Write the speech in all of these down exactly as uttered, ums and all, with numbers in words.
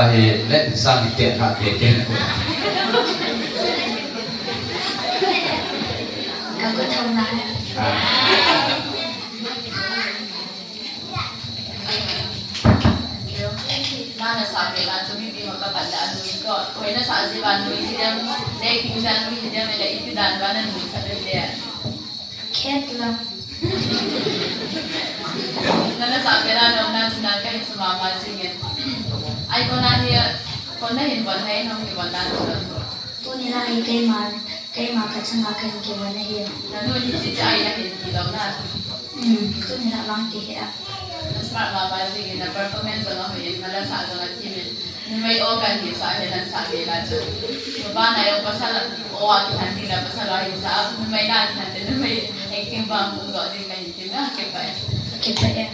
Hi, let sang hi te kha te te. Ka ko thau na. Ah. Na na sa ke na chu mipi ho ka pan da nu ko. Ko na sa ji ba nu hi dem, le king ja nu hi dem, le ipi dan ba na nu sa de de. Khet lo. Na na sa ke na no na na ka hi sa ma ma ji nge. Ai ko na hi, ko na hin bon hai no hi bon dan ko. Tuni la hi keima, keima ka changa kan kivon ahi. Nanu ni chi cha ai la hin kilou na. Hmm, tuni la vang ti hi a. Smart mama jing in, na performance jong ahoi in, na la sa jong athim in. Numei o kan hi sa hi, na sa hi la chu. Baba na jong pasal o a kithan ding la pasal a hi sa. Numei na kithan ding, numei acting bang kum lo ding ka hin kim na, kipa e. Kipa e.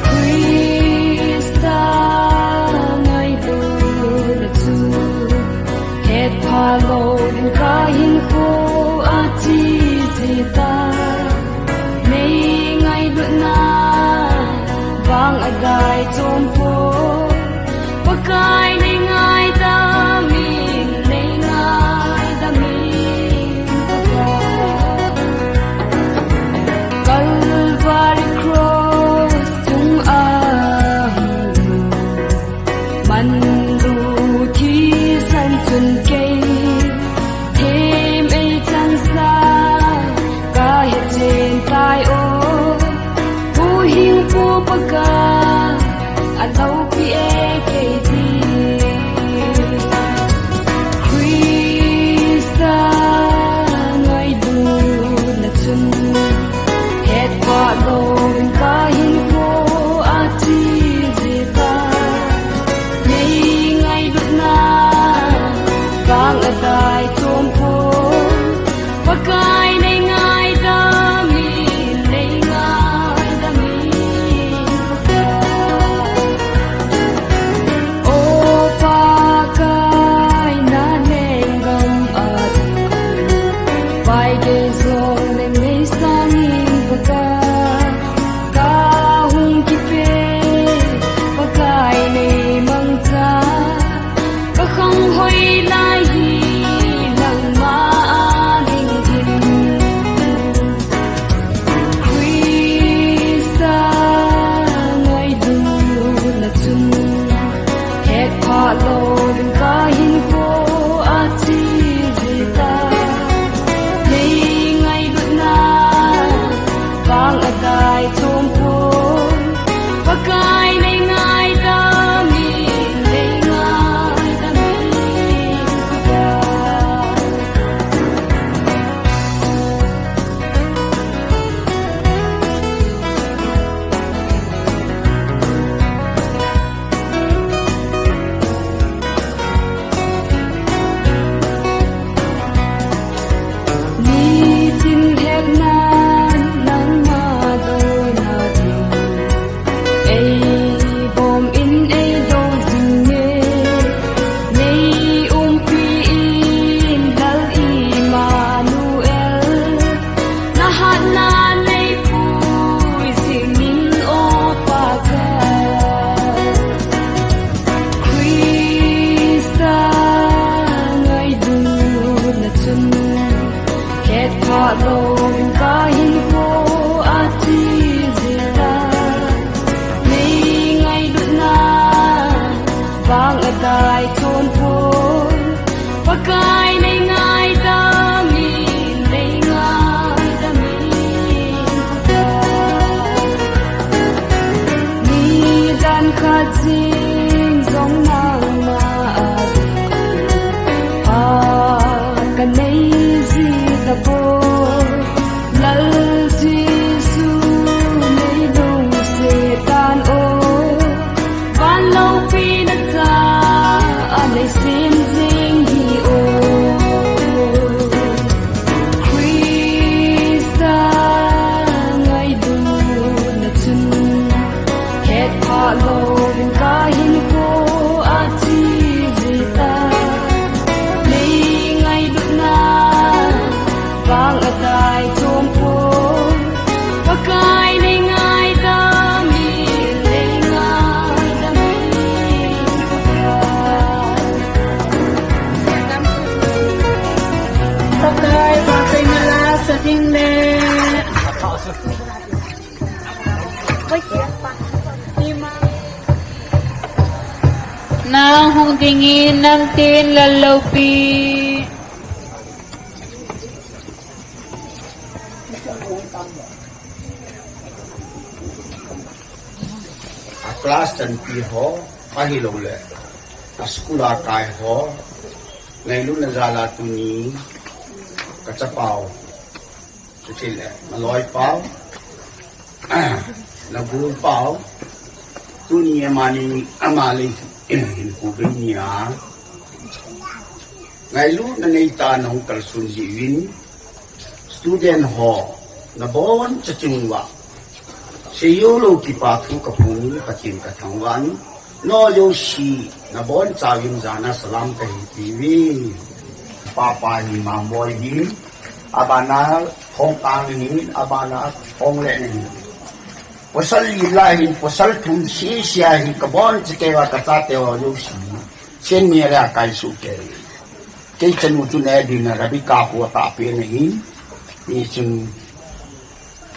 Christa ngailutna chu hetphah lou ding kahinkho a chi jita. Nei ngailutna vang adai chom poi. Pakai nei ngaidam in, nei ngaidam in, Pakai. Calvary cross chunga hung manlu thisan chun kei them ei chang sa ka he chen tai o. Huhhingpu Pakai, aloupi e kei ti. Christa ngailutna chun hetphah lou ding kahinkho a chi jita. Nei ngailutna vang adai chom poi. Pakai nei ngaidam in, nei ngaidam in, Pakai. O Pakai, na lenggam a pai kei jong leng nei sang in, Pakai. Ka hung kipe, Pakai nei mangcha. Ka khang hoi lai hi nangma a ding in. Christa ngailutna chun hetphah lou ding kahinkho a chi jita. Nei ngailutna vang adai chom poi. Pakai nei ngaidam in, nei ngaidam in, Pakai. Nitin hetnan nangma douna ding. Ei bom in ei do jing e, nei umpi in Lal Immanuel, na hatna nei pui jing in o Pakai. Christa ngailutna chun hetphah lou ding kahinkho a chi jita. Nei ngailutna vang adai chom poi. Pakai nei ngaidam in, nei ngaidam in, Pakai. Nidan khat jing jong nangma a ding a ka nei ji tapoi. Lal Jesu nei lungset tan o, van loupina cha a nei sem jing hi o. Nang hung dingin namtin lal loupi. A class chanpi ho, ahilouleh a school a kai ho, ngailutna jal a tuni ka chapau, chutile na loipau, na gulpau, tuni amani, ama lei hin ku bei nia. Ngailutna neitah a nahung kalson jeh uvin, student ho, naboncha chung uva seijou lou kipa thu kaphong in, Pathen kathangvah in, nao jouse nabonchauvin jana salam kahin tiuve. Papa hi Mamboi hi, abana Thongkang hi, abana Thongleh hi. Pasal li lai hin, pasal thum sese ahi, kaboncha keiva kachate ho jouse. Saint Mary a kai soh kei. Kei chanu chu ne ding na Rebecca pu atahpen ahi. Hichun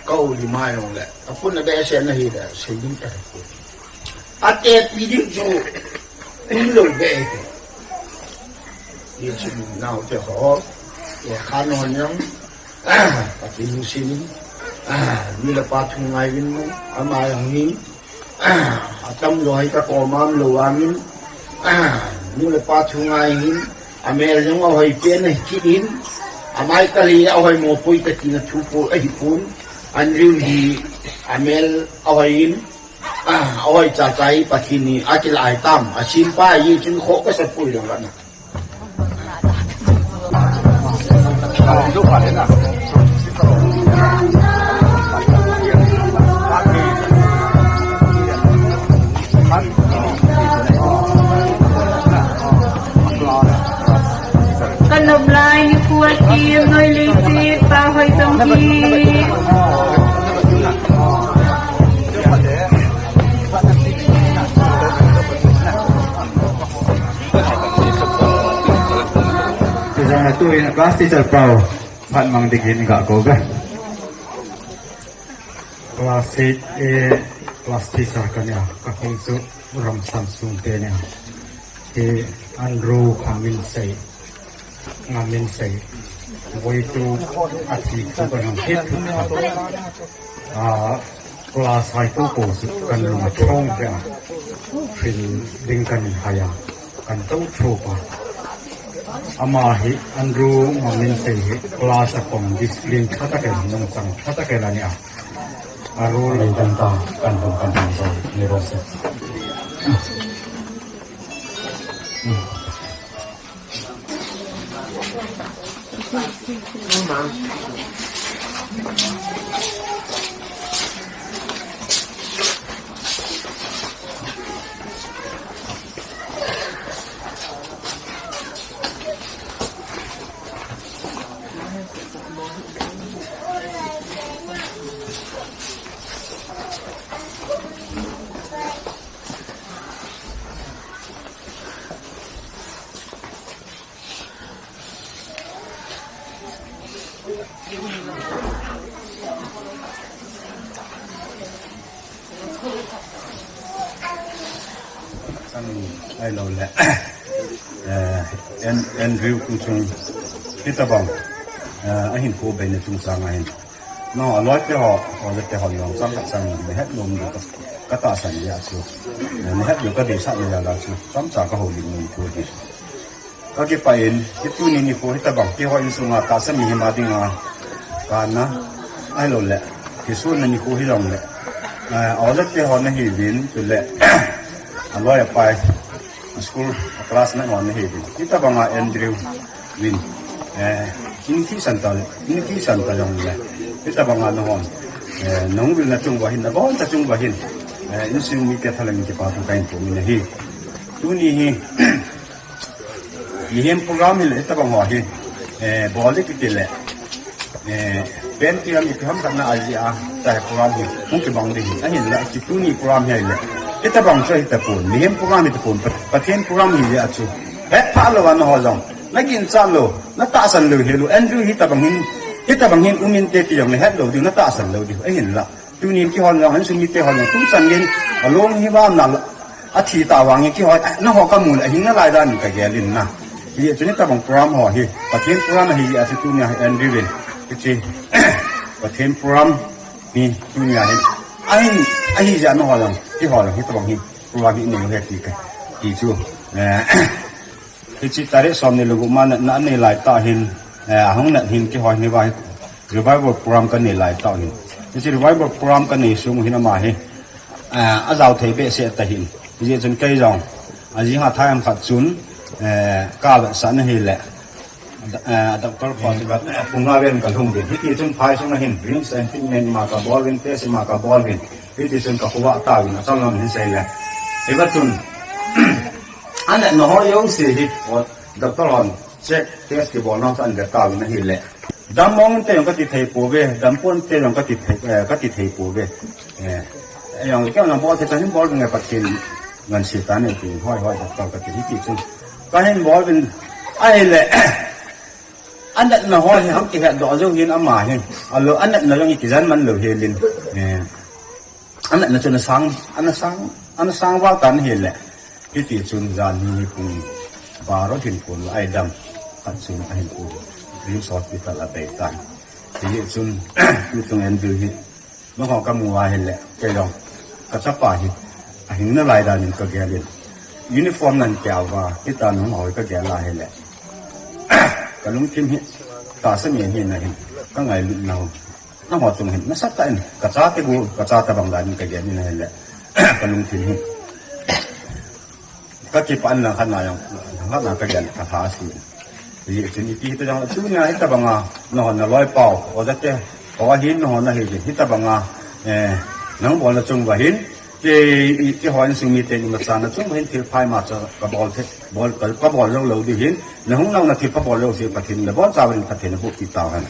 ka u li mai jongle, apun a behseh na hile, sei ding kahe. Atepi ding chu umlou beh ahi. Hichun naote ho, lekha nahon jong, Pathen lungset in, nu le pa thu ngai uvin, ama jong hi, atamjo hi kakoma umlou vangin, nu le pa thu ngai ahin, amel jong ahoi pen ahi kit in, amai kal hi ahoimo poi katina thu po ahipon, Andrew hi amel ahoi in, ahoicha cha hi Pathen in akilah ahitam, asempa ahi chun kho kasapui lou lana. Kanop lai nikho a kim noi leiset pa hoi jong hi. Tijong na tu in class teacher pau phat mang ding in ga ko ga. Class eight A class teacher ka nia, ka khong chu Ramsan Sungte nia. Hi Andrew Khaminsei, Ngaminsei. Voi tu a thi thu ka nang hit thu. A, class hai po po chu kan lung a thong pe a. Thil ding kan hai a. Kan to tho pa. Ama hi Andrew Ngaminsei hi class a kong discipline thatah kei, nungchang thatah kei la nia. A role lei dan ta kan lung kan ding joi ni ro se. Chang ahilou le, eh, An-, Andrew Pu Chung, hitabang, eh, ahin ko bei na chung chang ahin. No, aloi te ho, aloi te ho, yong chang ka chang, ni het lom du ka, ka tahsan dia chu. Eh, ni het lom ka deisah ni dia la chu. Chomcha ka houlim nom thu hi. Ka kipah in, hi tuni nikho hitabang, keiho insunga tahsa mihem a dinga, kana, ahilou le, kisunna nikho hilou le, eh, aloi te ho na hiuvin, chule, aloi apai, school, class na ho na hiuvin. Hitabanga Andrew vin, eh, in thisan ta, in thisan ta jong le. Hitabanga na hon, eh, nahung vil na chung uva hin, na bon ta chung uva hin, eh, insung mite thalheng in kipa thu kahin pom in ahi. Tuni hi, Mihem program hi le, hitabang ho hi, eh, bol le kiti le, eh, pen ti ram ipi ham khat na a ji a, tai program hi, hung kibang ding hi, ahin la, ki tuni program hi le, hitabang chu hitapon, mihem program hitapon, Pa-, Pathen program hi le a chu, het pha lou a na ho jong, na ginchat lou, na tahsan lou hi lou, Andrew hitabang hin, hitabang hin um inte ti jong le het lou ding, na tahsan lou ding, ahin la, tunin kihon jong, insung mite hon jong, tu chan gin, along hi va na la, Athi ta vangin kihoi, nangho kamu le, ahing nalai dan in kagel in na. Hijeh chun hitabang program ho hi, Pathen program ahi jeh a chu tunia hi Andrew in, hiche, Pathen program hi tunia hi. Ahin, ahi jeh a nangho jong, kihoi jong, hitabang hi, program hi inei u ahi ti ka, ti chu. Eh, Hiche tarik som ni le gup ma natna anei lai tah hin, eh, ahung nat hin kihoi hi va hi revival program kanei lai tah hin. Hiche revival program kanei sung hin ama hi, eh, ajao thei behseh ta hin. Hijeh chun kei jong, ajing a thai ham khat chun, eh, kavetsah na hile, eh, doctor pa chu va, eh, pung nga vel kalhung ding. Hiti chun phai sung a hin, RIMS and treatment ma kabol uvin, test ma kabol uvin. Hiti chun kakhovah tauvin, achom lam hin sei le. Hiva chun, Anatna ho jouse hi, o, doctor hon check test kibolna chu ahin ve tauvin ahile. Dam mong inte jong kati thei pouve, dam pon inte jong kati thei, eh, kati thei pouve. Eh, jong kei jong bol thei chan hin bol nge Pathen ngansi ta nei tin, hoi hoi doctor kati hiti chun. Kahin bol uvin ahile. Anatna ho hi ham kihet doh jou hin ama hi. Alo anatna jong hi kijen man lou helin. Eh. Anatna chu ana sang, ana sang, ana sang val tan ahile. Hiti chun janhi hi pung baro hin kon la aidam. Khat chun ahin kon. RIMS Hospital a bei tan. Hijeh chun, tuchung Andrew hi. Nangho kamu a ahile. Kei jong. Kachapa hi. Ahing nalai dan in kagel in. Uniform nan kei a va. Hita nangho hi kagel a ahile. Kalungthim hi. Tahsa ngen hi na hin. Kangailut nau. Nangho chung hin, nasatah in, kachate gu, kachate bang dan in kagel in ahile, kalungthim hi. Kakipah in langkhat na jong, langkhat na kagel, kalha ase. Hijeh chun ipi hita jong, tunia hitabanga, nangho naloi pau, o jate, o ahin nangho nahi jin, hitabanga, eh, nang bolna chung uva hin, Kei, keiho insung miten imacha nachung uva hin thil pha imacha kabol thei, bol, ka, kabol jou lou ding hin, nahung nauna thil kabol jou se Pathen in nabonchauvin Pathen in naboh peh tauhen.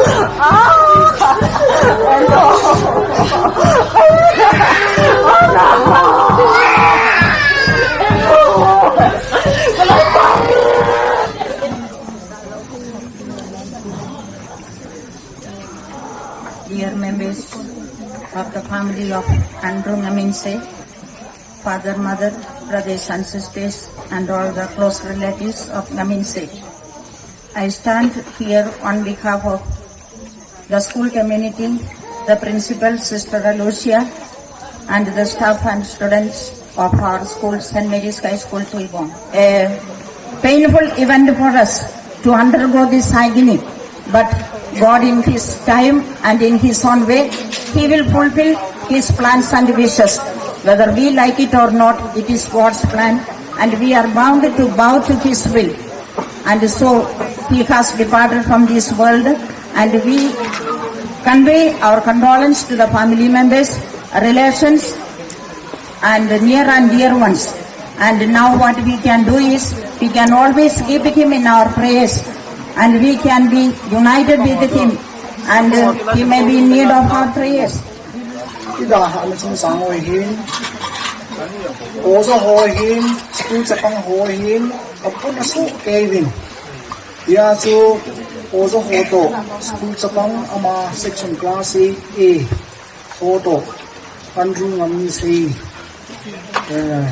Dear members of the family of Andrew Ngaminse, father, mother, brothers and sisters, and all the close relatives of Ngaminse. I stand here on behalf of the school community, the principal, Sister Aloysia, and the staff and students of our school, Saint Mary's High School, Tuibong. A painful event for us to undergo this agony, but God, in His time and in His own way, He will fulfill His plans and wishes. Whether we like it or not, it is God's plan, and we are bound to bow to His will. And so He has departed from this world, and we convey our condolence to the family members, relations, and near and dear ones. And now what we can do is, we can always keep him in our prayers, and we can be united with him, and uh, he may be in need of our prayers. Ida ha na chung sang hoi hin, oja hoi hin, school chapang hoi hin, kapun asu kevin. Hia chu oja ho to, school chapang ama section class eight A ho to, Andrew Ngaminse, eh,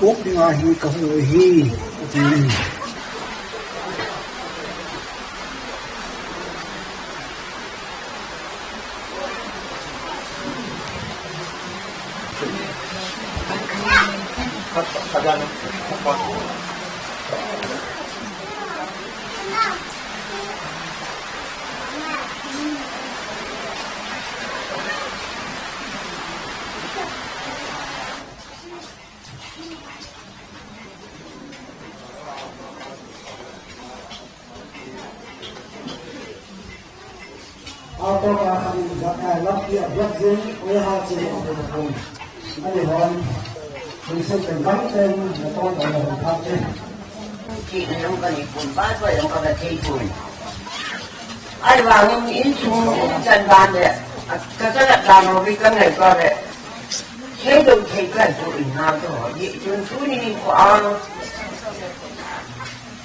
kop dinga hi kahung u ahi, ati. Auto ka khan in, eh, lampi a block jing, oi ha chi a block jing. Ani hon, min sen pen bang ten, na ton da na hon pha te. Chi na long ka ni pun, ba ba long ka ba thei pun. Ai wa ngin in chung in chan ban de, a ka ka la da mo wi ka ngai ka de. Thei dong thei ka tu in na to, yi chun tu ni ko a.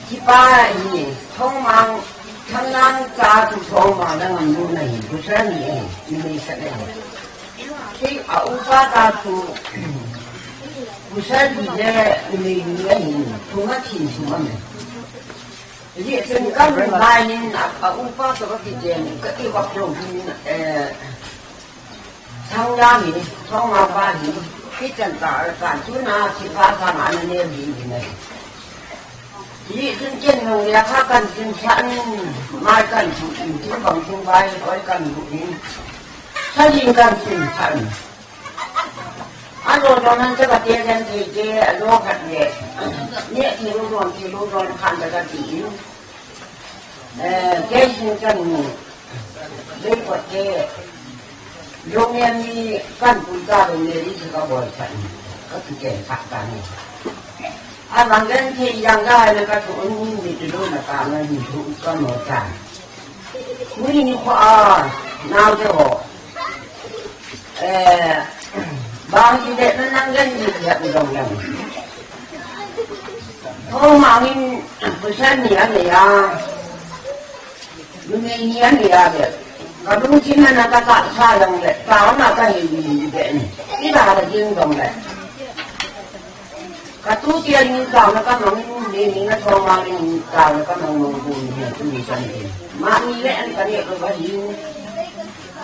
Kipa hi, Thongmang, Thanglang cha chu Thongmang na ngam nu na hi, Kusal ni e, ni mei sa e. Ki a upa ta chu, Kusal ni le, ni mei ni e hi, tu ma thin su ma me. Ri chen kam bai nin a, a upa to ka ki chen, ka i wak lo hin, eh, Thanglang hi, Thongmang pa hi, ki chan ta, ta chu na, si pa sa ma na ne hi ni ne. Hi sun chen nong ya kha kan sin san, mai kan su in, tin bang sun bai, oi kan bu in. Sa yin kan sin san. A lo lo nan sa ka te jan te te, a lo khat le. Ne ti lo don, ti lo don khan da ka ti in. Eh, ke sin kan ni. Dei ko te, long ya ni kan pui ka long ya ni si ka bol kan. Ka tu ke ka ta ni. A bang gen te yang ga na ka tu ni ni tu lo na ka na ni tu ka mo ta. Mu ni ni ko a, na de ho. Eh, bang ji de na nang gen ni ya u dong yang. Ho ma min, Kusal ni a ne ya. Numei ni a ni a le. Ka lungthim a na ka tahsa jong le, taona ka hei ni ni be ni. Ida ka jing jong le. Ka tu tia ni taona ka mang ni ni na Thongmang ni taona ka mang mang bu ni tu ni chan ni. Ma ni le an ka ni ko ba ni.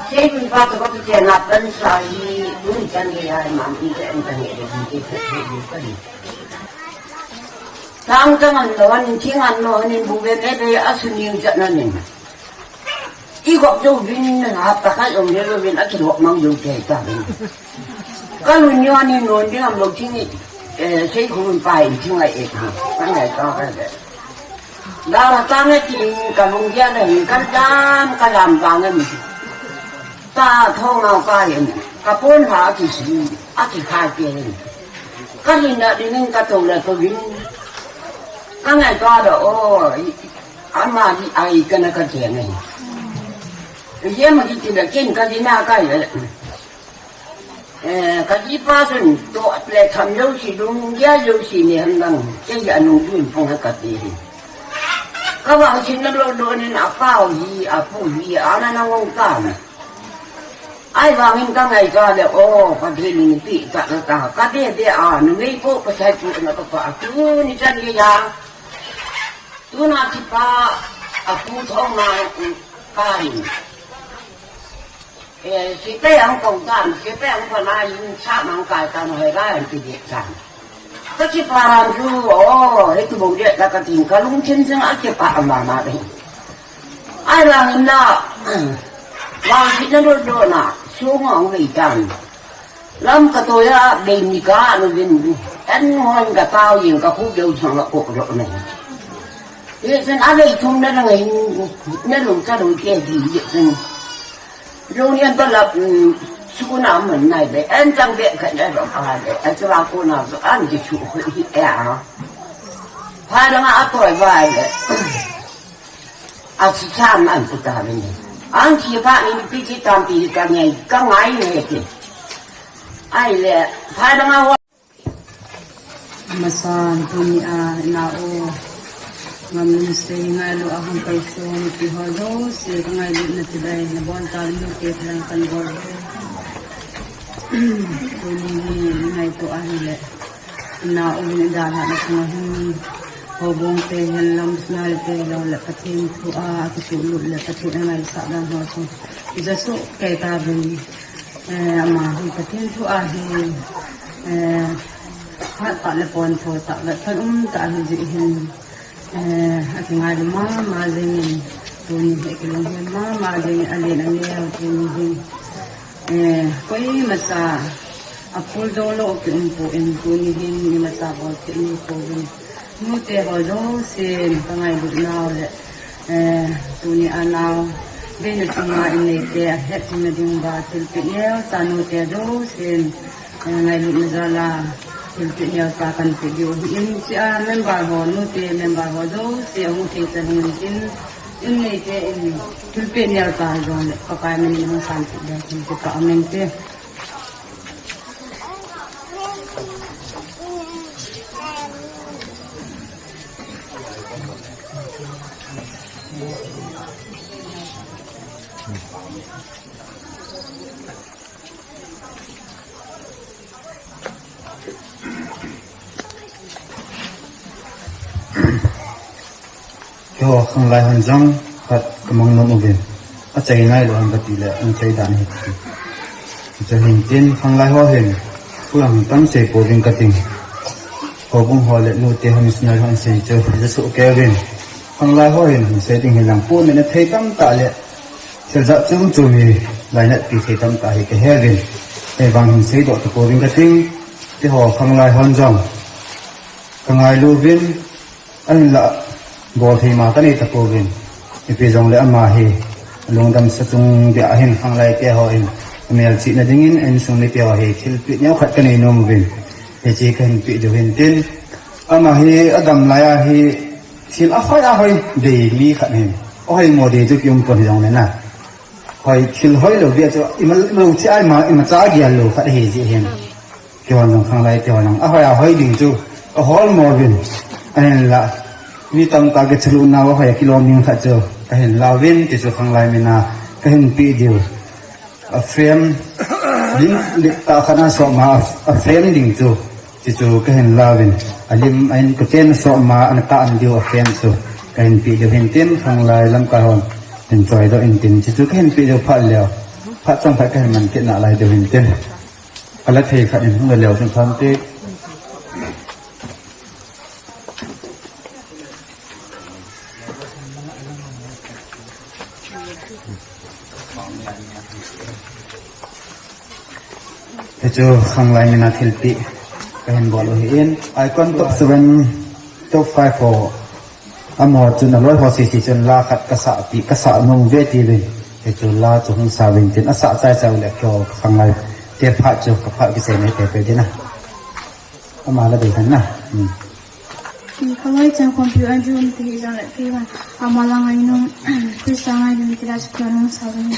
Sei bun pa to ka tu tia na pan sa ni tu ni chan ni ya ma ni le an ka ni le ni ke ni ka ni. Tang tang an lo, an thing an lo, an in bu ve ve ve, a su ning chan an in. I gop jo vin, hapta khat om le lo vin, a ki lok mang jo ke ta vin. Ka lu nyo ni non ding am lo thing i, eh, sei khu pa in thing ai e khu. Ka ngai ta ka de. Da la ta nge ti ka lung ya na hin, ka jam, ka jam ta nge mi. Ta Thongmang ka hin, ka pon ha ki si, a ki khai ke hin. Ka hin na ding in ka to le ko vin. Ka ngai ka da o, i, i, ama di ai ka na ka je ngai. Ijeh inem itile ken kajina kai le. Eh, kajipa chun toh le tham jouse, lunggel jouse nei hen lang, kei anung dun pong e kati hi. Kavangsetna lou lou in apa hi, apu hi, ana nangong tan. Ahivangin kangai kah le, o, Pathen in eipeh tah tah, kadei dei a, numei poh pasal poh na kapah, tuni chan geiya. Tuna kipa, apu thong na, um, kahin. Eh, sepai ang kong tan, sepai ang panai, sa mang kai tan, hoi ga ang ti dei tan. Kakipa ram chu, o, hitu bou dei ta kating, kalungthim jeng a kipa ama ma dei. Ahivangin na, vangsetna lou lou na, sunga ang vei tan. Lam katoh a, vei ni ka nu vin, en hon katao jeng kakhu deu sang la ko ro ne. Hijeh chun avei thum na ngai, na lung cha lung ke di hijeh chun. Lung nian ta lap, um, sukuna man nai be, en chang be khat na ro a be, en chang ko na ro, an di chu khu hi e a. Pha dang a toi vai le. A chi cham an pu ta ve ni. An chi pa ni pi chi tam pi ka ngai, ka ngai ne ti. Ahile, pha dang a ho. Amasan tuni a na o. Ngam lung sei ngailu a hung kai so ni pi ho lo, sei ka ngailutna ti dai, na bon ta lu ke thang kan bol. Tuni ni ngaito ahile. Na uvin dalhahna chunga hin houbung te hin lam missionary te hilou le Pathen thu a, akisuhlut le Pathen angaisah dan ho chu. Jesu kei ta vin, eh, ama hi Pathen thu a hi, eh, hat tah le pon tho tah le than um tah hi jeh hin. Eh, akingailu mama jengin, tuni hi akilunghem mama jengin, alen aneo tuni hin. Eh, koima cha, aphul doh lou kium pon, tuni hin, imacha bol kit ni pouvin. Nute ho jousen, ka ngailut nau le, eh, tuni a nau, veina chunga in neite, ahet theina diuva, thilpeh neocha nute jousen, eh, ngailutna jal a, thilpeh neocha kan pe diu ahin, chia member ho, nute member ho jouse, ahung thei chan hin tin, in neite in, thilpeh neocha jong le, Pakai min in hung sanpeh ding tin, kipa amen te. Keiho khanglai hon jong khat ka mang nom uvin. Achai nailou ham kati le, achai dan ahi kati. Chuhin tin khanglai ho hin, pulang tam sei pouvin kating. Houbung ho le nute ho missionary hon sei chu, Jesu kei uvin. Khanglai ho hin, hin sei ding hilang, pu ne na thei tam tah le, thil jat chom chom hi, lainat pi thei tam tah hi kahe uvin. Ahivang hin seidoh ta pouvin kating, keiho khanglai hon jong. Ka ngailu uvin, ahinla, bol thei ma ka nei ta pouvin. Ipi jongle ama hi, lungdam sa chung dia ahin khanglai te ho in, melchihna dingin, insung mite ho hi, thilpeh neo khat ka nei nom uvin. Hiche ka hin peh diu hin tin. Ama hi, agam lai a hi, thil ahoi ahoi, dei mi khat hin. Ahoi mo dei chu kium pon hi jongle na. Hoi, thil hoilou bia chu, ima, ima lou chi ai ma, imacha gel lou khat ahi jeh hin. Keiho jong khanglai te ho jong, ahoi ahoi ding chu, ka hol mo uvin. Ahinla, mi tamtah kichalut nau ahoi a kilom ding khat chu, ka hin la uvin, ti chu khanglai min a, ka hin peh diu. A frame, lim, lim tah khat a sop ma, a frame ding chu, ti chu ka hin la uvin. A lim, a in kuten sop ma, ana tah an diu a frame chu, ka hin peh diu hin tin, khanglai lamkai hon, hin choi doh in tin, ti chu ka hin peh diu phat leu. Phat chomkhat ka hin man kit nalai diu hin tin. Ala thei khat in hung leo chun khan te. Hichu khanglai min a thilpeh ka hin bol u ahin. Icon top seven, top five ho. Amaho chun aloi ho sese chun la khat ka sah pi, ka sah nom uve tiuvin. Hichu la chu hung sa uvin tin asah chai chai u le keiho khanglai te phat chu ka phat kisei nei te pe ding a. Ama la dei kan na. Hmm. Khaloi chang khompiu an jun ti hi jong le ti ma. Ama la ngai nom. Sangai dun kila sukla nung sauni.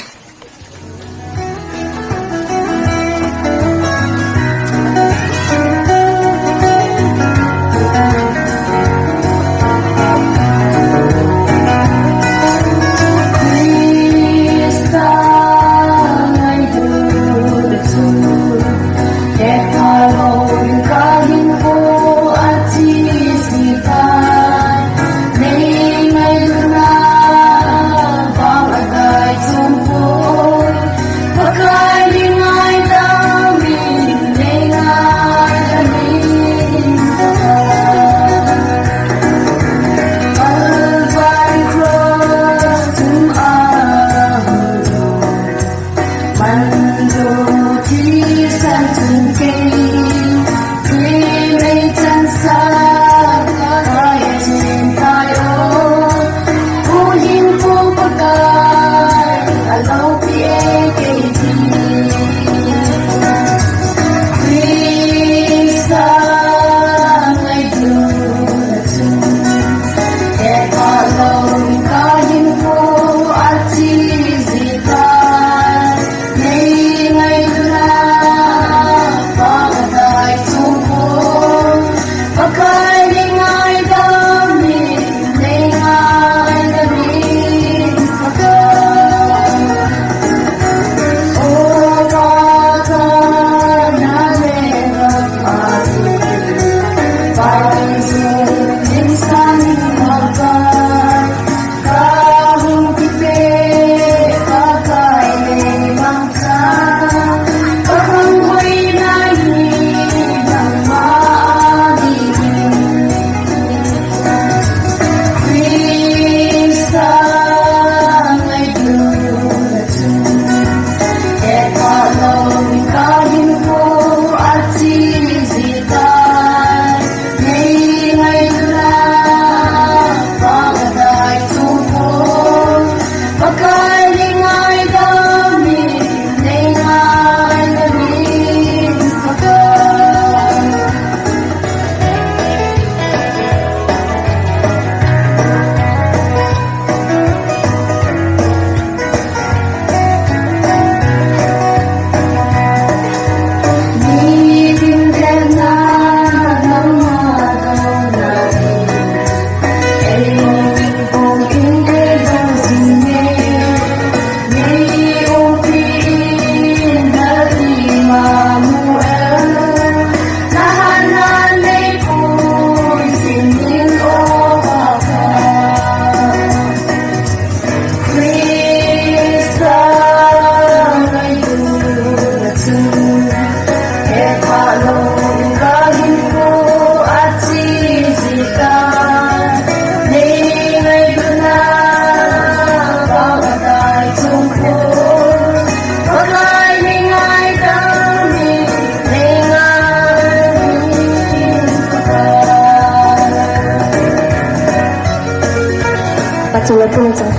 Pachula pun chang.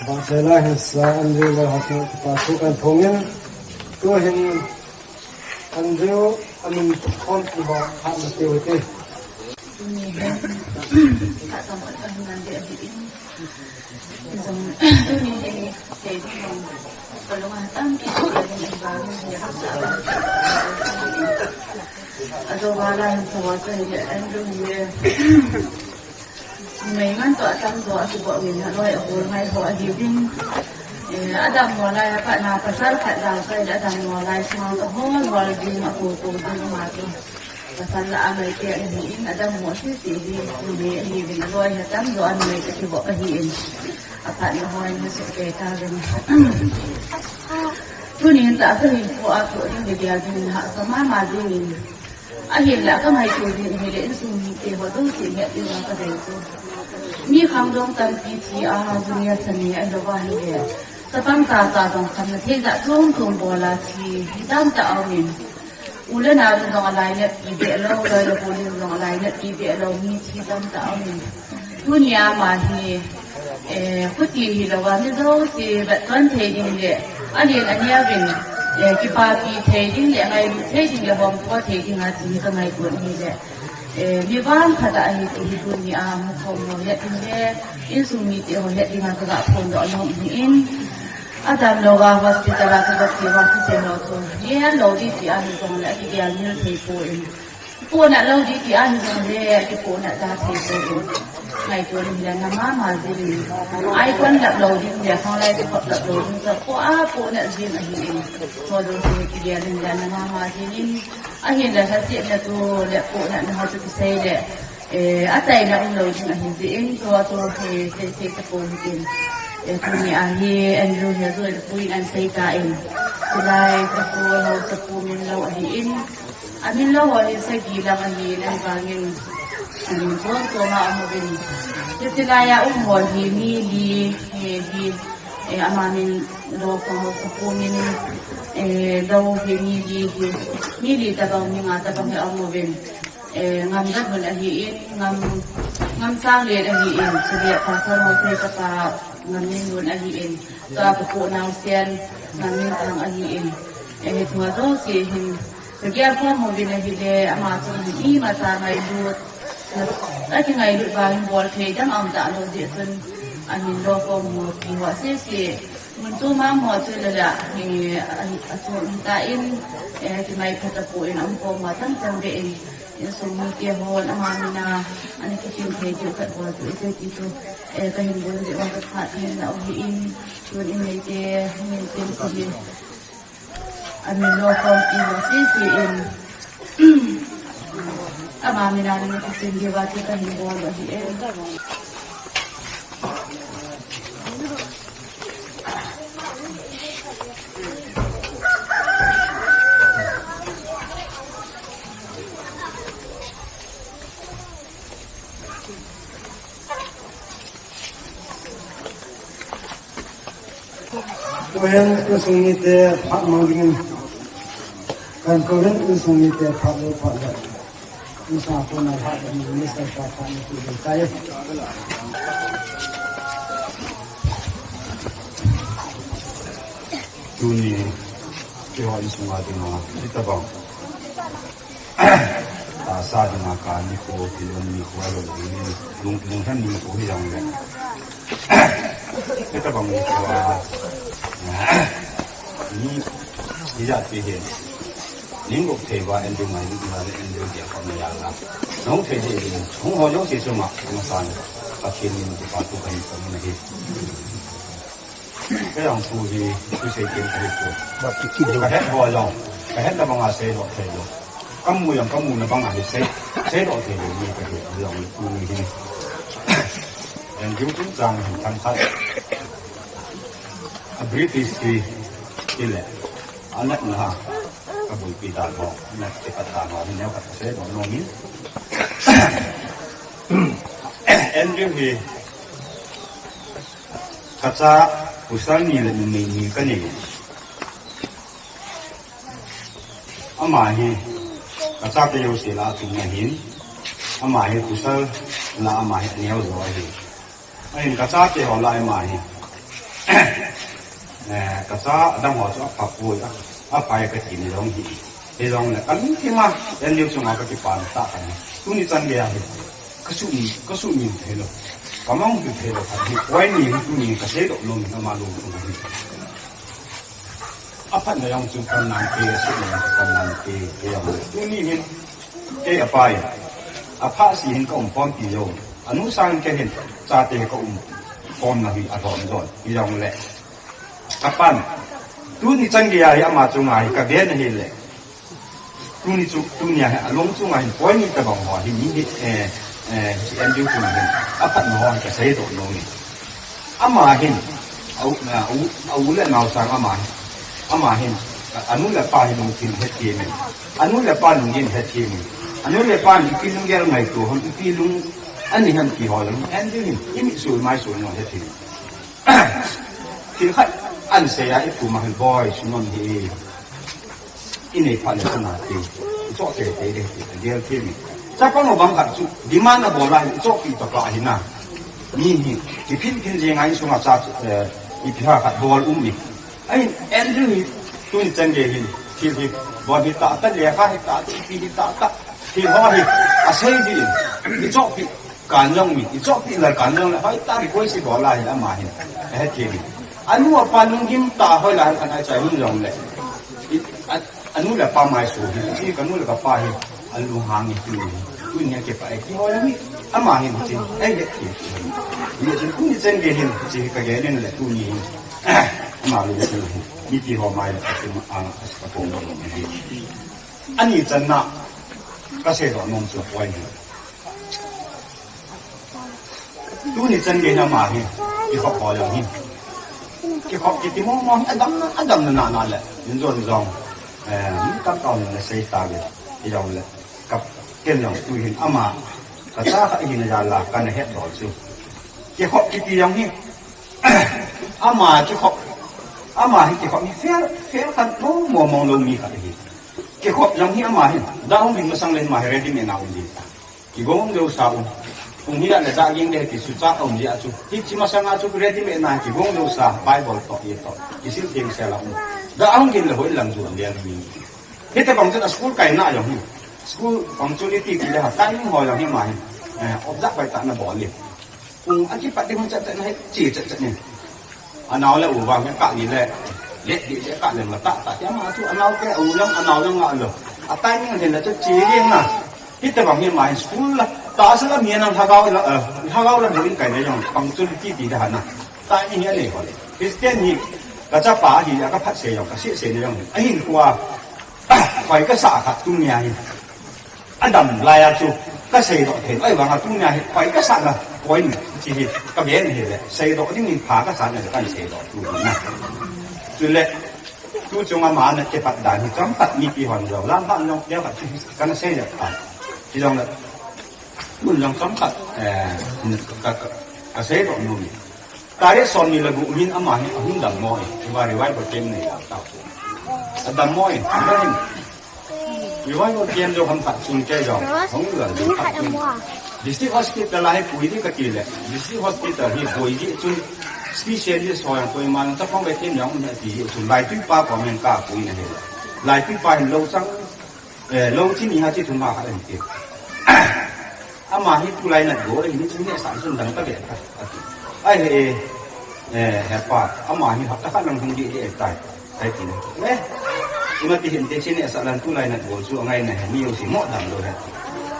Bangkela hin sa an ri lo ha tu pa su kan thongin tu hin an ri amin khom ki ho ha ma te te. Ado wala hin sa wa te an ri. Mei ngan to atam to a kibol min a loi a bol ngai ho a hi ding. Eh, adam mo lai a pat na pasal khat dau kai le adam mo lai sma ka hol hol ding a ko ko ding ma to. Pasal la a mai te a hi in adam mo si si ding. Mei a hi ding a loi a tam to a mei ka kibol a hi in. A pat na hoi na se ke ta ding. Tunin la ka hin ko a ko ding de dia ding ha sa ma ma ding in. Ahinla ka ngaito ding hile insung mite ho jouse hetding ka dei chu. Mi khangdong tampi thi a, dunia sani a hilouva hile, chapang tata jong khamna thei jat chom chom bol a thi hi tamtah aumin. U le nau in jong alainatpi behlou, loi le gol in jong alainatpi behlou mi thi tamtah aumin. Tunia ama hi, eh, khuti hilouva mi jouse vetton thei ding le, alen aneo vin, eh, kipapi thei ding le, ngailut thei ding le, homtho thei ding a ti ka ngaito ahile. Eh, mi vangphat a ahi ti hi tuni a mukhom ho het ding le, insung mite ho het ding a kaga phongdoh nom ahin. Adamlou a hospital a kaga che uva thusei ho chu, helou ding ti ahi jongle akigel mil thei poi. Pohnat lou ding ti ahi jongle akipohnat da thei poi. Ngaito in le na mama jing in. Ai kon lap lou ding le khanglai te khop lap lou ding chu po a pohnat jing ahin. Ho jouse kigel in le na mama jing in. Ahinla lhasetna chu le pohnatna ho chu kisei le, eh, achaina umlou ding ahi jeh in, chua chu, eh, sei sei tapou hitin. Eh, tuni a hi Andrew hi ajou in puiyin ahin sei tan. Chulai kapu ho chapu min lou ahin. Amin lou ho hi sagi lang ahin, ahivangin amin chom chom a um uvin. Chulai a um ho hi mi li, eh, hi, eh, ama min lou ho, chapu min, eh, lou hi mi li hi, mi li tabang, mi nga tabang hi a um uvin. Eh, Ngamjat hun ahin, Ngam, Ngamsanglen ahin, chule Pastor Mosei chapa Ngamminlun ahin, chua kapu Naosen Ngamminthang ahin. Eh, hichea jouse hin kagel khom uvin ahile, ama chunga hin imacha ngailut, akingailut vangin bol thei dang aum talou jeh chun, amin lou khom ho pi ho sese, mun chom a um ho chu le la, eh, a, achom hitan, eh, kimai phat tapon aum khom ho chang chang beh in, insung mite hon ama mina ana kitim thei diu khat bol diu hite ti chu, eh, kahin bol diu a kaphat kahin lah u ahin, tun in neite, min tin si hi. Amin lou khom pi ho sese in, ama mina ana kitim diu a chu kahin bol u ahi e. Tuhin insung mite phat mang dingin, kan tuhin insung mite phat le phat le, insung a kona phat le, minister pa phat le tu le tai. Tuni keiho insung a dinga hitabang tahsa dinga ka nikho, kilom nikho, alom ding ni, lung, lunghem nikho hi jongle, hitabang nikho a, ni, ni jat pi hin, ning gop thei uva, Andrew ngai, ning ngai, Andrew dia ka mai a la. Nong thei thei ding, hung ho jouse chunga, hung san, Pathen min kipa thu kahin pang ahi. Kei jong thu hi, thusei ken kahi poi. Kahet ho jong, kahetna banga seidoh thei lou. Kamu jong kamuna banga hi sei, seidoh thei lou mi kahi, jong tuni hin. Jong chungchang hin themkhat. A British hi, hile, anatna ha, kaboipi dan ho, anat kipat dan ho, hi neokhat kaseidoh nom in. Andrew hi, kacha pasal ni le numei ni kanei. Ama hi, kachate jouse lah a achung ahin, ama hi pasal lah a ama hi aneo jo ahi. Ahin kachate ho lah a ama hi, eh, kacha adang ho chu apha poi, a, aphai kati ni jong hi. Hijongle kalungthim a, Andrew chunga kakipana tah khat hi, tuni chan geiya hi, kasuhmil, kasuhmil thei lou, kamanghu thei lou khat hi, point ni hi tuni kaseidoh nom in ama lungthim a hi. Aphatna jong chu kan nante, asuhmil jong chu kan nante, kei jong tuni hin, kei apa in, apha seh hin kaum khompi jou, anu sangin kei hin, chate kaum khomna hi alhom jon, hijongle, kapan, tuni chan geiya hi ama chunga hi kaven ahile, tuni chu, tunia hi alung chunga hin point ni tabang ho hi mi hi, eh, eh, hi Andrew chunga hin aphatna ho hi kaseidoh nom in. Ama hin, a u, a u, a u le nao sang ama hin, ama hin, anu le apa hi lungthim hethem in, anu le apa lunggim hethem in, anu le apan ipi lunggel ngaito ham, ipi lung ani ham ti ho jong Andrew hin imit sul mai sul nom hethem in. Thil khat ahin sei a, ipu ma hin, boi, sum um hi, inei phat le chana ti, ichoh teitei ding ti, agel thim in. Chapang ho bang khat chu demand abol a, ichohpi tapa ahi na. Mi hi kiphin khin jeng a, insunga cha, eh, ipi ham khat bol um in. Ahin Andrew hi tuni chan gei hin thil hi bol hi tahtah, lekha hi tahtah, ipi hi tahtah, thil ho hi Asei di, ichohpi kan jong mi, ichohpi lal kan jong le, hoitah request ibol a hin ama hin. Ahe thei mi. Anu apa lunggim tah hoi la kan achai hun jong le. I, a, anu le apa mai su hi, chi kanu le kapa hi, alunghang hi tu hi. Tu ni ke pa e ki hoi mi. Ama hin chi, ai le ki. Ni chin ku ni chen ge hin, chi ka ge len le tu ni. Ama lu le tu hi. Ni ti ho mai le tu ma ang as ka pong ni. Ani channa, ka seidoh nom chu apoimo. Tuni chan gei na ama hi, kikhop ho jong hi. Kikhop kiti mong mong hi, adam na, adam na na na le. Min jon jong, eh, min tam tao na le sei ta le. Hi jong le, ka ken jong tu hin ama, ka cha ka hi na ja la, ka na het doh chu. Kikhop kiti jong hi, ama kikhop, ama hi kikhop hi fair, fair khat mong mong mong lo mi khat hi. Kikhop jong hi ama hin, da hung ding masang le ama hi ready made na um ding. Kigong deusa um. Um hi a le da ging le ti su cha um dia chu. Hichi masang a chu ready made na kigong deusa Bible toh ye toh. Kisil theng sel a um. Da hung ding le hoi lang ju le mi. Hiti bang chun a school kai na jong hi. School punctuality ti le ha timing ho jong hi ama hin. Eh, observe pai ta na bol le. Kung a kipat ding hun chat chat na hi, chi chat chat ni. Anao le u vang ka ni le. Le di le ka le ma ta ta. Tia ma chu anao ke u jong anao jong nga lo. A timing hin le chu chi ding na. Hiti bang hi ama hin school la. Ta sa la mi na lhagao la, eh, lhagao la ding kai le jong punctuality ti da ha na. Timing hi a nei ho le. Christian hi ka chapa hi a ka phat se jong ka se se ne jong. A hin kua. Koi ka sa khat tum nia hi. Adam lai a chu ka seidoh thei. Ahivang a tuni a hi, pai ka sa na, point chi hi, ka gen hi le, seidoh ding in pha ka sa na le, kan seidoh tu na. Chule, tu chunga ama na kipat dan hi, chomkhat mipi hon jong, lam pha jong, kei khat chu hi, kan sei le pha. Hi jong le, mun jong chomkhat, eh, ka, ka, ka seidoh nu mi. Tarik som ni le gup hin ama hi ahung dammo e. Hiva revival camp nei a tao. Adammo e. Hiva hin. Revival camp jo ham khat chun kei jong. Hung lal ding khat chun. District hospital a hi pui ding kati le. District hospital hi pui ding chun. Specialist ho jong koima jong chapang ve them jong um ti chun. Laitui pa ko men ka pui na hi. Laitui pa hin lo chang. Eh, lo chi ni ha chi thum ha kha en ti. Ama hi tulai nat go, eh, ni chi ni sa sun dang ta be ta. Ai he, eh, he pa, ama hi hapta khat lang hung di di tai. Tai ti. Eh, ima ti hin te chi ni sa lan tulai nat go chu ngai na he ni u si mo dam lo he.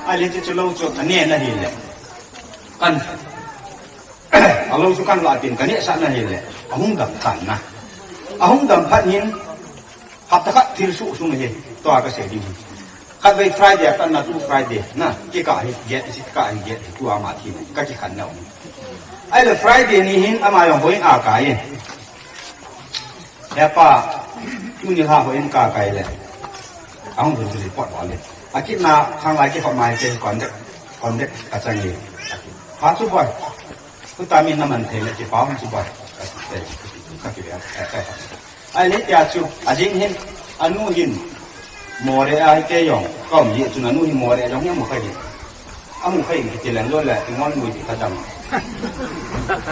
Ai le chi chu lo chu ane na hi le. Kan. A lo chu kan la tin kan ne sa na hi le. Ahung dam tan na. Ahung dam phat nin. Hapta khat thil suh sung hi, tua ka sei ding hi. Khatvei Friday, a patna tu Friday, na, kikah hi, get, isi kikah hi, get, tua ama thi, ka kikhen na um. Ahile Friday ni hin, ama jong houin a kai in. He pa, tuni lha houin ka kai le. Ahung dun report bol le. Akit na, khang lai kikhop mai ke, contact, contact ka chang e. Ha chu boi. Tuta min na man thei le, kipa hung chu boi. Ka, ka, ka, ka, ka, ka. Ahile tia chu, ajing hin, anu hin, Moreh a hi kei jong, ka um ji chun anu hin Moreh a jong hi amu kha hi. Amu kha hi kiti leng lo le, i ngol mui ti kha dam.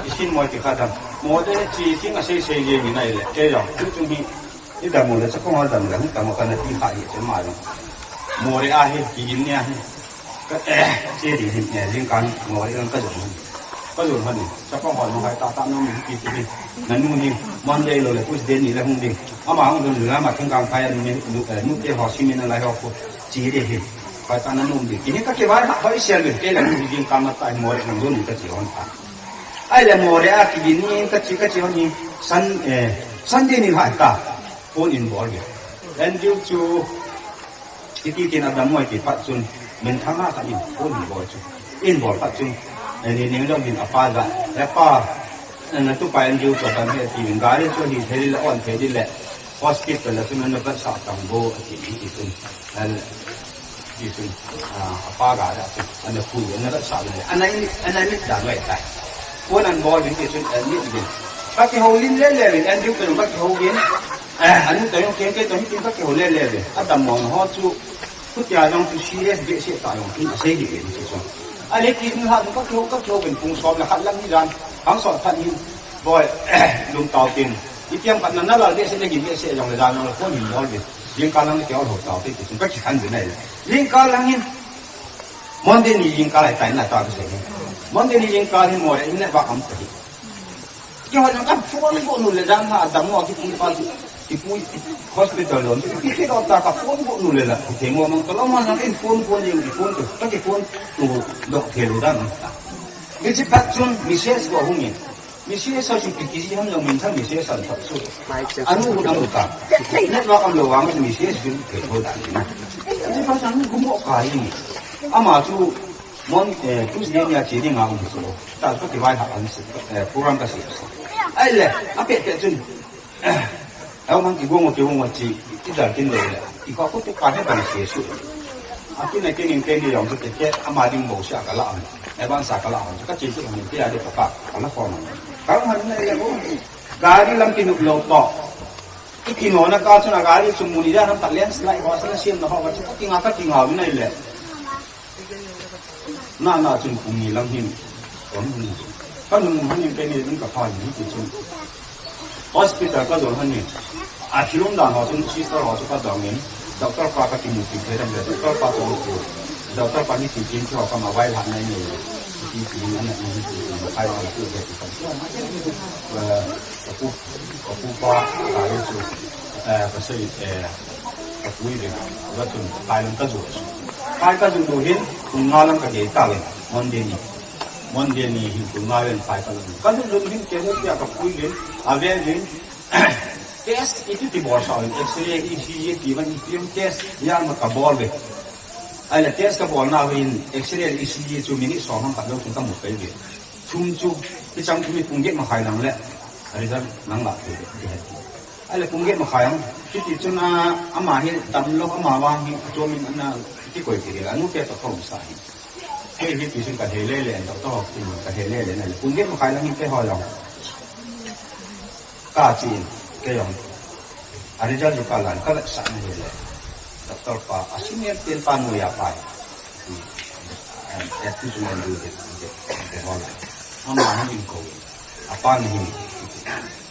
I sin moi ti kha dam. Moreh chi thing a sei sei jeng in ahile, kei jong, chu chung hi, i dam u le, chapang a dam le, hung tam u ka na ti kha hi, che ma jong. Moreh a hi, kigin nia hi. Ka, eh, che ding hin, eh, jingkah Moreh lang ka jon. Ka jon hon ni. Chapang hon hai ta ta no mi ti ti ni. Nanu ni Monday lo le Tuesday ni le hung ding. Ama hung dun la ma thing kang phai nu ni, nu, eh, nu te ho si ni na lai ho ko. Chi de hi. Phai ta nanu ding. Kini ka ke vai ha, vai sial ni ke la nu ding ka ma ta Moreh nang dun ka chi hon ta. Ahile Moreh a ki ni ka chi, ka chi hon ni Sun, eh, Sunday ni hai ta. Phone in bol ge. Then due to Hiti tin a dam mo ti phat chun, min thang a khat in, phone in bol chu. In bol phat chun, eh, ni ning dong hin a pa ga, he pa, eh, na tu pa en diu chu dam he ti min gari chu hi thei le on thei le, hospital la chun na vet sa tang bo, a ti, ti chun, eh, ti chun, ah, a pa ga da chun, ana pui, ana vet sa le, ana in, ana mit da mai tai. Phone an bol din ti chun, eh, mit din. Ka kihou lin le le, en diu ka ka kihou din. Eh, anu ta jong keng kei ta hi tin ka kihou le le ve. A dammo ho chu, khutia jong chu serious behseh ta jong tin a sei di ve ni chu. A le ki ni ha chu ka kihou, ka kihou ven pung som le khat lang ni jan. Hang sot khat ni. Boi, lum tau tin. I tiam khat na na lal behseh le gin behseh jong le jan jong le phone hin bol ve. Jingkah lang ni kihou tau te chu ka kikhen ve nai le. Jingkah lang hin. Monday ni jingkah lai tai na ta ka sei. Monday ni jingkah hi mo le in le ba am ta hi. Keiho jong ka phone bol nu le dan ha dam mo kipui pa kipui hospital lo. Kipui ki doctor ka phone bol nu le la. Kei mo mang ka lo ma na in phone phone jing ki phone tu. Ka ki phone tu doh thei lu dan. Hiche phat chun message bol hung in. Message sa chu pi kiji ham jong min thang message san thak chu. Anu hu dang uta. Network am lo vang message bin pe ho dan na. Hiche phat chun kum bol kai ni. Ama chu Mon, eh, Tuesday ni a che ding a um chu. Ta chu kivai ha an si, eh, program ka si. Ahile, a pet pet chun. Au man kigong o, kigong o chi, i dal kin lo le. I ko ko te pa he ban se su. A kin a kin in ken ni yong te ke, ama ding bo sha ka la an. E ban sa ka la an. Ka chi chu ni te a de ka pa, ka la ko na. Ka man ne le bo. Gari lam kin lo to. I kin no na ka chu na gari chu mu ni da na ta landslide ho sa na siam na ho ka chu ka kin a ka kin a ni le. Na, na chun kum ni lang hin. Kon hun. Ka nung hun in pe ni ding ka pha ni ti chun. Hospital ka jol han ni. A thilum dan ho chun sister ho chu ka dong in. Doctor pa ka kimu ti thei dam le. Doctor pa chong chu. Doctor pa ni ti chin chu ka ma vai la nai ni. Ti ti ni na ni ti ti ma kai wa tu de ti ka. Eh, ka pu, ka pu pa ka ri chu. Eh, ka sei, eh, Ka pui le, ka chun, kai lang ka ju. Kai ka ju du hin, kum nga lang ka gei ta le, Monday ni. Monday ni hin kum nga lang kai ka lang. Ka ju du hin ke le, ka pui le, a ve le. Test iti ti bol sa, X-ray, E C G ti van, ti test, ya ma ka bol le. Ahile test ka bol na hin, X-ray, E C G chu minute som hang ka lo chun ka mu kai le. Chum chu, ti chang chu mi kum get ma khai lang le. Result nang la thei le, ti hai. Ahile kum get ma khai ang, kiti chun a, ama hi dam lou, ama vang hi, a chom in ana, ti koi ti le, anu ke to khom sa hi. Hei hi ti chun ka he le le, an to to, ti ka he le le, na le, kum get ma khai lang hi ke ho jong. Ka chi, ke jong. A result ju ka lan, ka vet sa na he le. Doctor pa, a senior ten pa nu ya pa. Ti, eh, eh, ti chun an du de, de, de ho la. Ama hi in ko. Apa ni hin.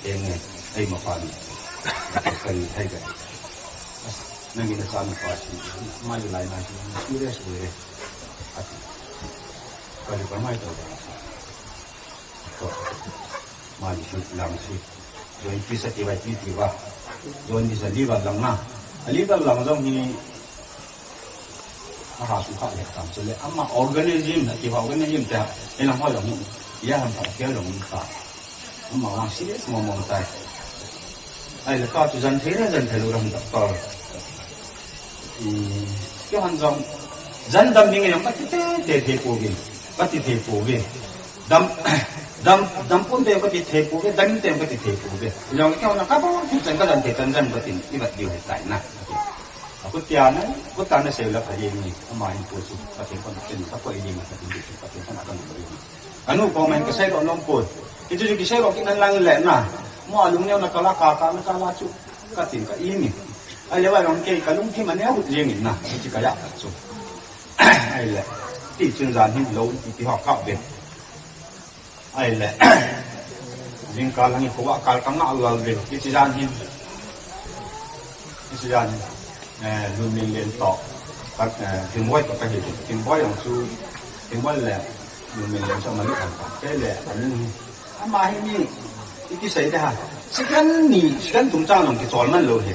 Enge, ei ma pa ni. Kari thai kari. Nang ina sa ni pa si. Ma ni lai na si. Serious we. Ati. Kari pa mai to. To. Ma ni si lang si. Join pisa ti vai ti ti va. Join pisa liver lang na. A liver lang jong hi. A ha su kha le tam chule ama organism, a kiva organism te, e lang ho jong, ya ham ta, ke jong ta. Ama vang serious mo mo tai. Ahile ka chu jan thei le jan thei lou ram doctor. Hmm, ke han jong, jan dam ding jong ka ti te, te, te ko ge. Ka ti te ko ge. Dam, dam, dam pun te ka ti te ko ge, dam te ka ti te ko ge. Jong ke na ka bo, ti jan ka jan te, jan jan ka tin, i vat diu he tai na. A kutia na, kutia na sei la ka ye ni, ama in ko su, ka tin ko na tin, ka ko ye ni, ka tin ko, ka tin ko na ka ni. Anu ko men ka sei lo nom ko. Itu ju ki sei lo ki nan lang le na. Mo alung ne na ka la ka, ka na ka la chu. Ka tin ka i ni. Ahile va long ke ka lung ki ma ne hu ye ni na. Ti ka ya ka chu. Ahile. Ti chun jan hin lo ti ti ho ka be. Ahile. Jingkah lang hi khovah kal ka ngah lal ve. Hiche jan hin. Hiche jan hin. Eh, Lunminlen toh. Ka, eh, Thingboi toh ka hi. Thingboi jong chu. Thingboi le. Lunminlen chu ama lut han ta. Kei le. Ani. Ama hi mi. Iti sei de ha. Second ni, second thum chan jong kichol man lou hi.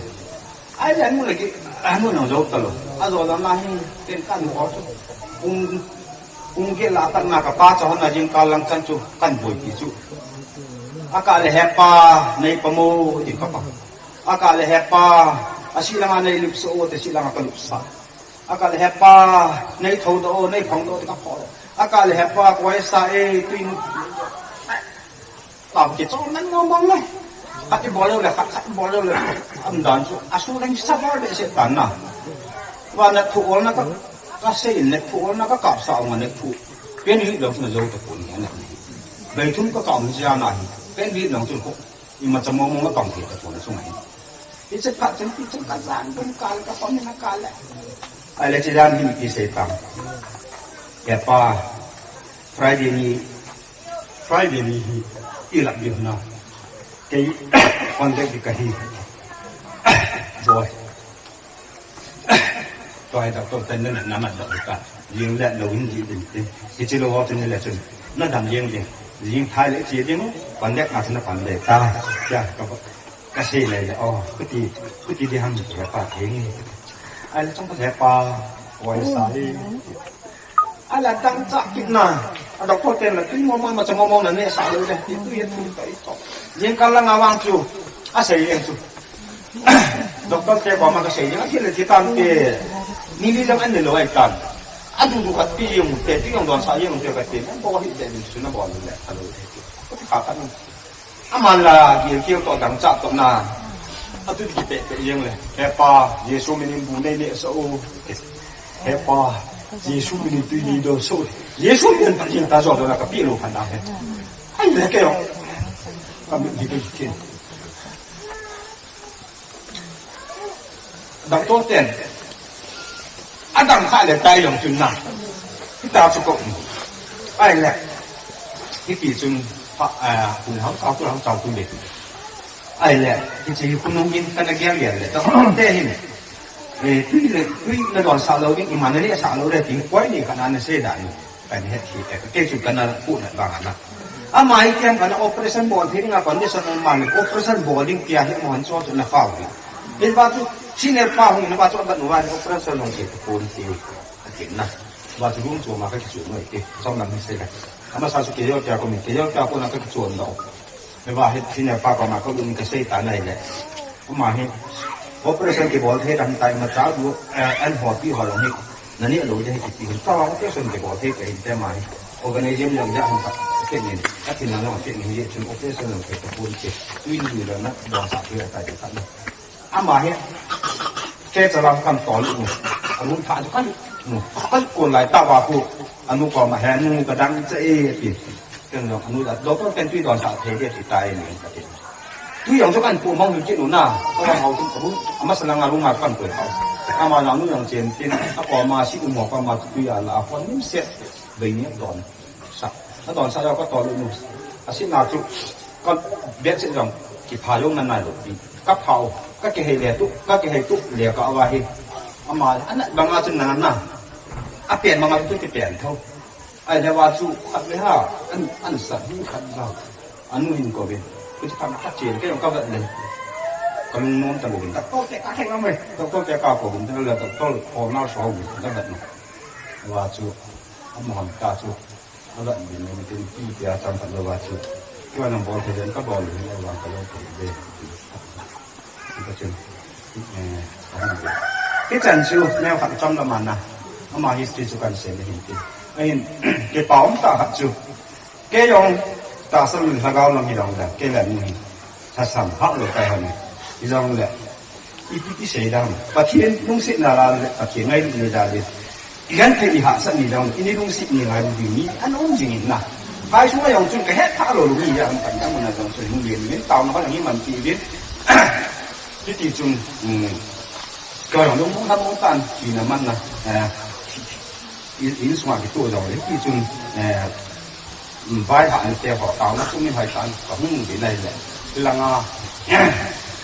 Ahile anu le ki, anu nang jou talou. Ajou dan la hi, ken ka nu o chu. Pung, pung get lah a pat na ka pa cha hon a jingkah lang chan chu, kan boipi chu. Akah le, "He pa, nei pa mo," tin ka pa. Akah le, "He pa, asi langa nei lupsah o," te, "Asi langa ka lupsah." Akah le, "He pa, nei thoudoh o, nei phongdoh o," te, ka phongdoh. Akah le, "He pa, koi sa e, tuin." Ka kichol nang mong mong le. Khat i bol le, khat, khat i bol le. Am dan chu, asu dang suffer le se tan na. Wa na thu ol na ka, ka sei in le thu ol na ka kap sa ong ne thu. Pen hi dang na jo ta pun ne na. Bai thum ka kam ja na hi. Pen hi dang chu ko. I ma cha mong mong ka kam hi ta pun chu ngai. Hiche phat chun, hiche ka jan dun kal ka pom na kal le. Ahile hiche jan hin iti sei tam. He pa, Friday ni, Friday ni hi, i lap ding na. Kei, contact ding ka hi. Boy. Tua hi doctor ten na na mat dok ka. Jing le lo hin ji din tin. Hichi lo ho tin le chun. Na dam jing din. Jing thai le chi ding. Pan dek na chun na pan dek ta. Ya ka ka sei le le. Oh, kuti kuti di ham ka pa theng. Ai le chong ka le pa. Wai sa le. Ala dang cha kit na. A doctor ten la tui mo ma ma cha mo mo na ne sa le le. Ti tu ye tu ka i to. Jing ka la nga wang chu. A sei le chu. Doctor te koma ka sei ding, a thil le thi tan te, ni li jong an ne lo ai tan. A du du khat pi jeng te, pi jong don sa jeng te ka te, an bol hi te, ni su na bol le, a lo te. Ka ti kha khat ni. Aman la, gil kiu to dang cha to na. A tu ki pe pe jeng le. He pa, Jesu min in bu nei ne sa u. He pa, Jesu min in tui ni do so. Jesu min in pa jeng ta jo do na ka pi lo khan da he. Ai le ke yo. Ka mi di ke ke. Doctor ten. Adang kha le tai jong chun na. Hita chu ko. Ai le. Hiti chun pa, a, kun hang ka kun hang chau kun le. Ai le. Hichi hi kun nung in kana gel gel le. Doctor te hin. E, tui le, tui na don sa lo ding, i man le sa lo le, ti koi ni kana na se da ni. Kan het hi, eh, ke chu kana pu na ba na. Ama hi kiam kana operation bol thei nga condition ma ni operation bol ding tia hi mo han cho chu na fa wi. Hin ba chu senior pa hung na ba chu ba nu wa operation long ke ko ni ti. Akin na. Ba chu room chu ma ka chu no ke. Som na mi se ka. Ama sa chu ke yo tia ko mi ke yo tia ko na ka chu no. He ba he senior pa pa ma ko ni ka sei ta nai le. Ama hi operation kibol thei dam tai ma cha du, eh, an ho pi ho lo hi. Na ni lo de hi kiti hin. Ta operation kibol thei ka hin te ma hi. Organism lo ja hon ka. Ke ni. Ka tin na lo ke ni ye chun operation lo ke ko ni ke. Tui ni lo na do sa ke ta ke ta ni. Ama hi. Ke cha lam kan to lu. Alung tha kan. Kan ko lai ta ba ku. Anu ko ma he nu ka dang cha e ti. Ken jong anu da doctor ken tui don sa thei de ti tai ni ka ti. Tui jong chu kan pu mang kin u na. Ka hau kin ka bu. Ama sa langa lu ma kan ko hau. Ama na nu jong chen tin. A ko ma si u mo ka ma tui a la ko nim se. Bei ni don. Sa. A don sa ka to lu nu. A si na chu. Ka bet se jong. Ki pha jong na na lu ti. Ka pha u. Ka ke he le tu. Ka ke he tu. Le ka wa hi. Ama ana banga chu na na. A pen ma ma tu ti pen tho. Ai le wa chu khat le ha, an, an sa hi khat ba. Anu hin ko ve. Ku chi khat khat chen ke ka vet le. Ka lung nom ta lo vin. Doctor te ka theng mai. Doctor te ka ko vin le doctor ko na so vin ka vet na. Wa chu, a mo han ta chu. A vet vin le tin ti ti a chang khat lo wa chu. Ki wa nang bol the den ka bol le wa ka lo ko ve. Ka chun, eh, ka hung ve. Hichan chu, neo khat chom lam ana. Ama history chu kan sei le hin ti. Ahin, kipa um tah khat chu. Kei jong, tahsa lhagao lam hi jong le, kei le nu hi. Thasam hah lo kai hon. Hi jong le, ipi ti sei dam. Pathen lungsetna la le, Pathen ngailutna la le. I genthei i hahsat ni jong, i ni lungset ni ngai ding ni, an um jing in na. Phai sunga jong chun ka het phah lou lou ni jong, kan dang mun a jong chun hung lien in, taona hon a hi man ti vin. Hiti chun, um, ka jong lung mong tham mong tan, tina man na, eh, in, in sunga kito jong, hiti chun, eh, Vai hah ni te ho, taona sung in hoi tan, ka hung di nai le. Hilanga,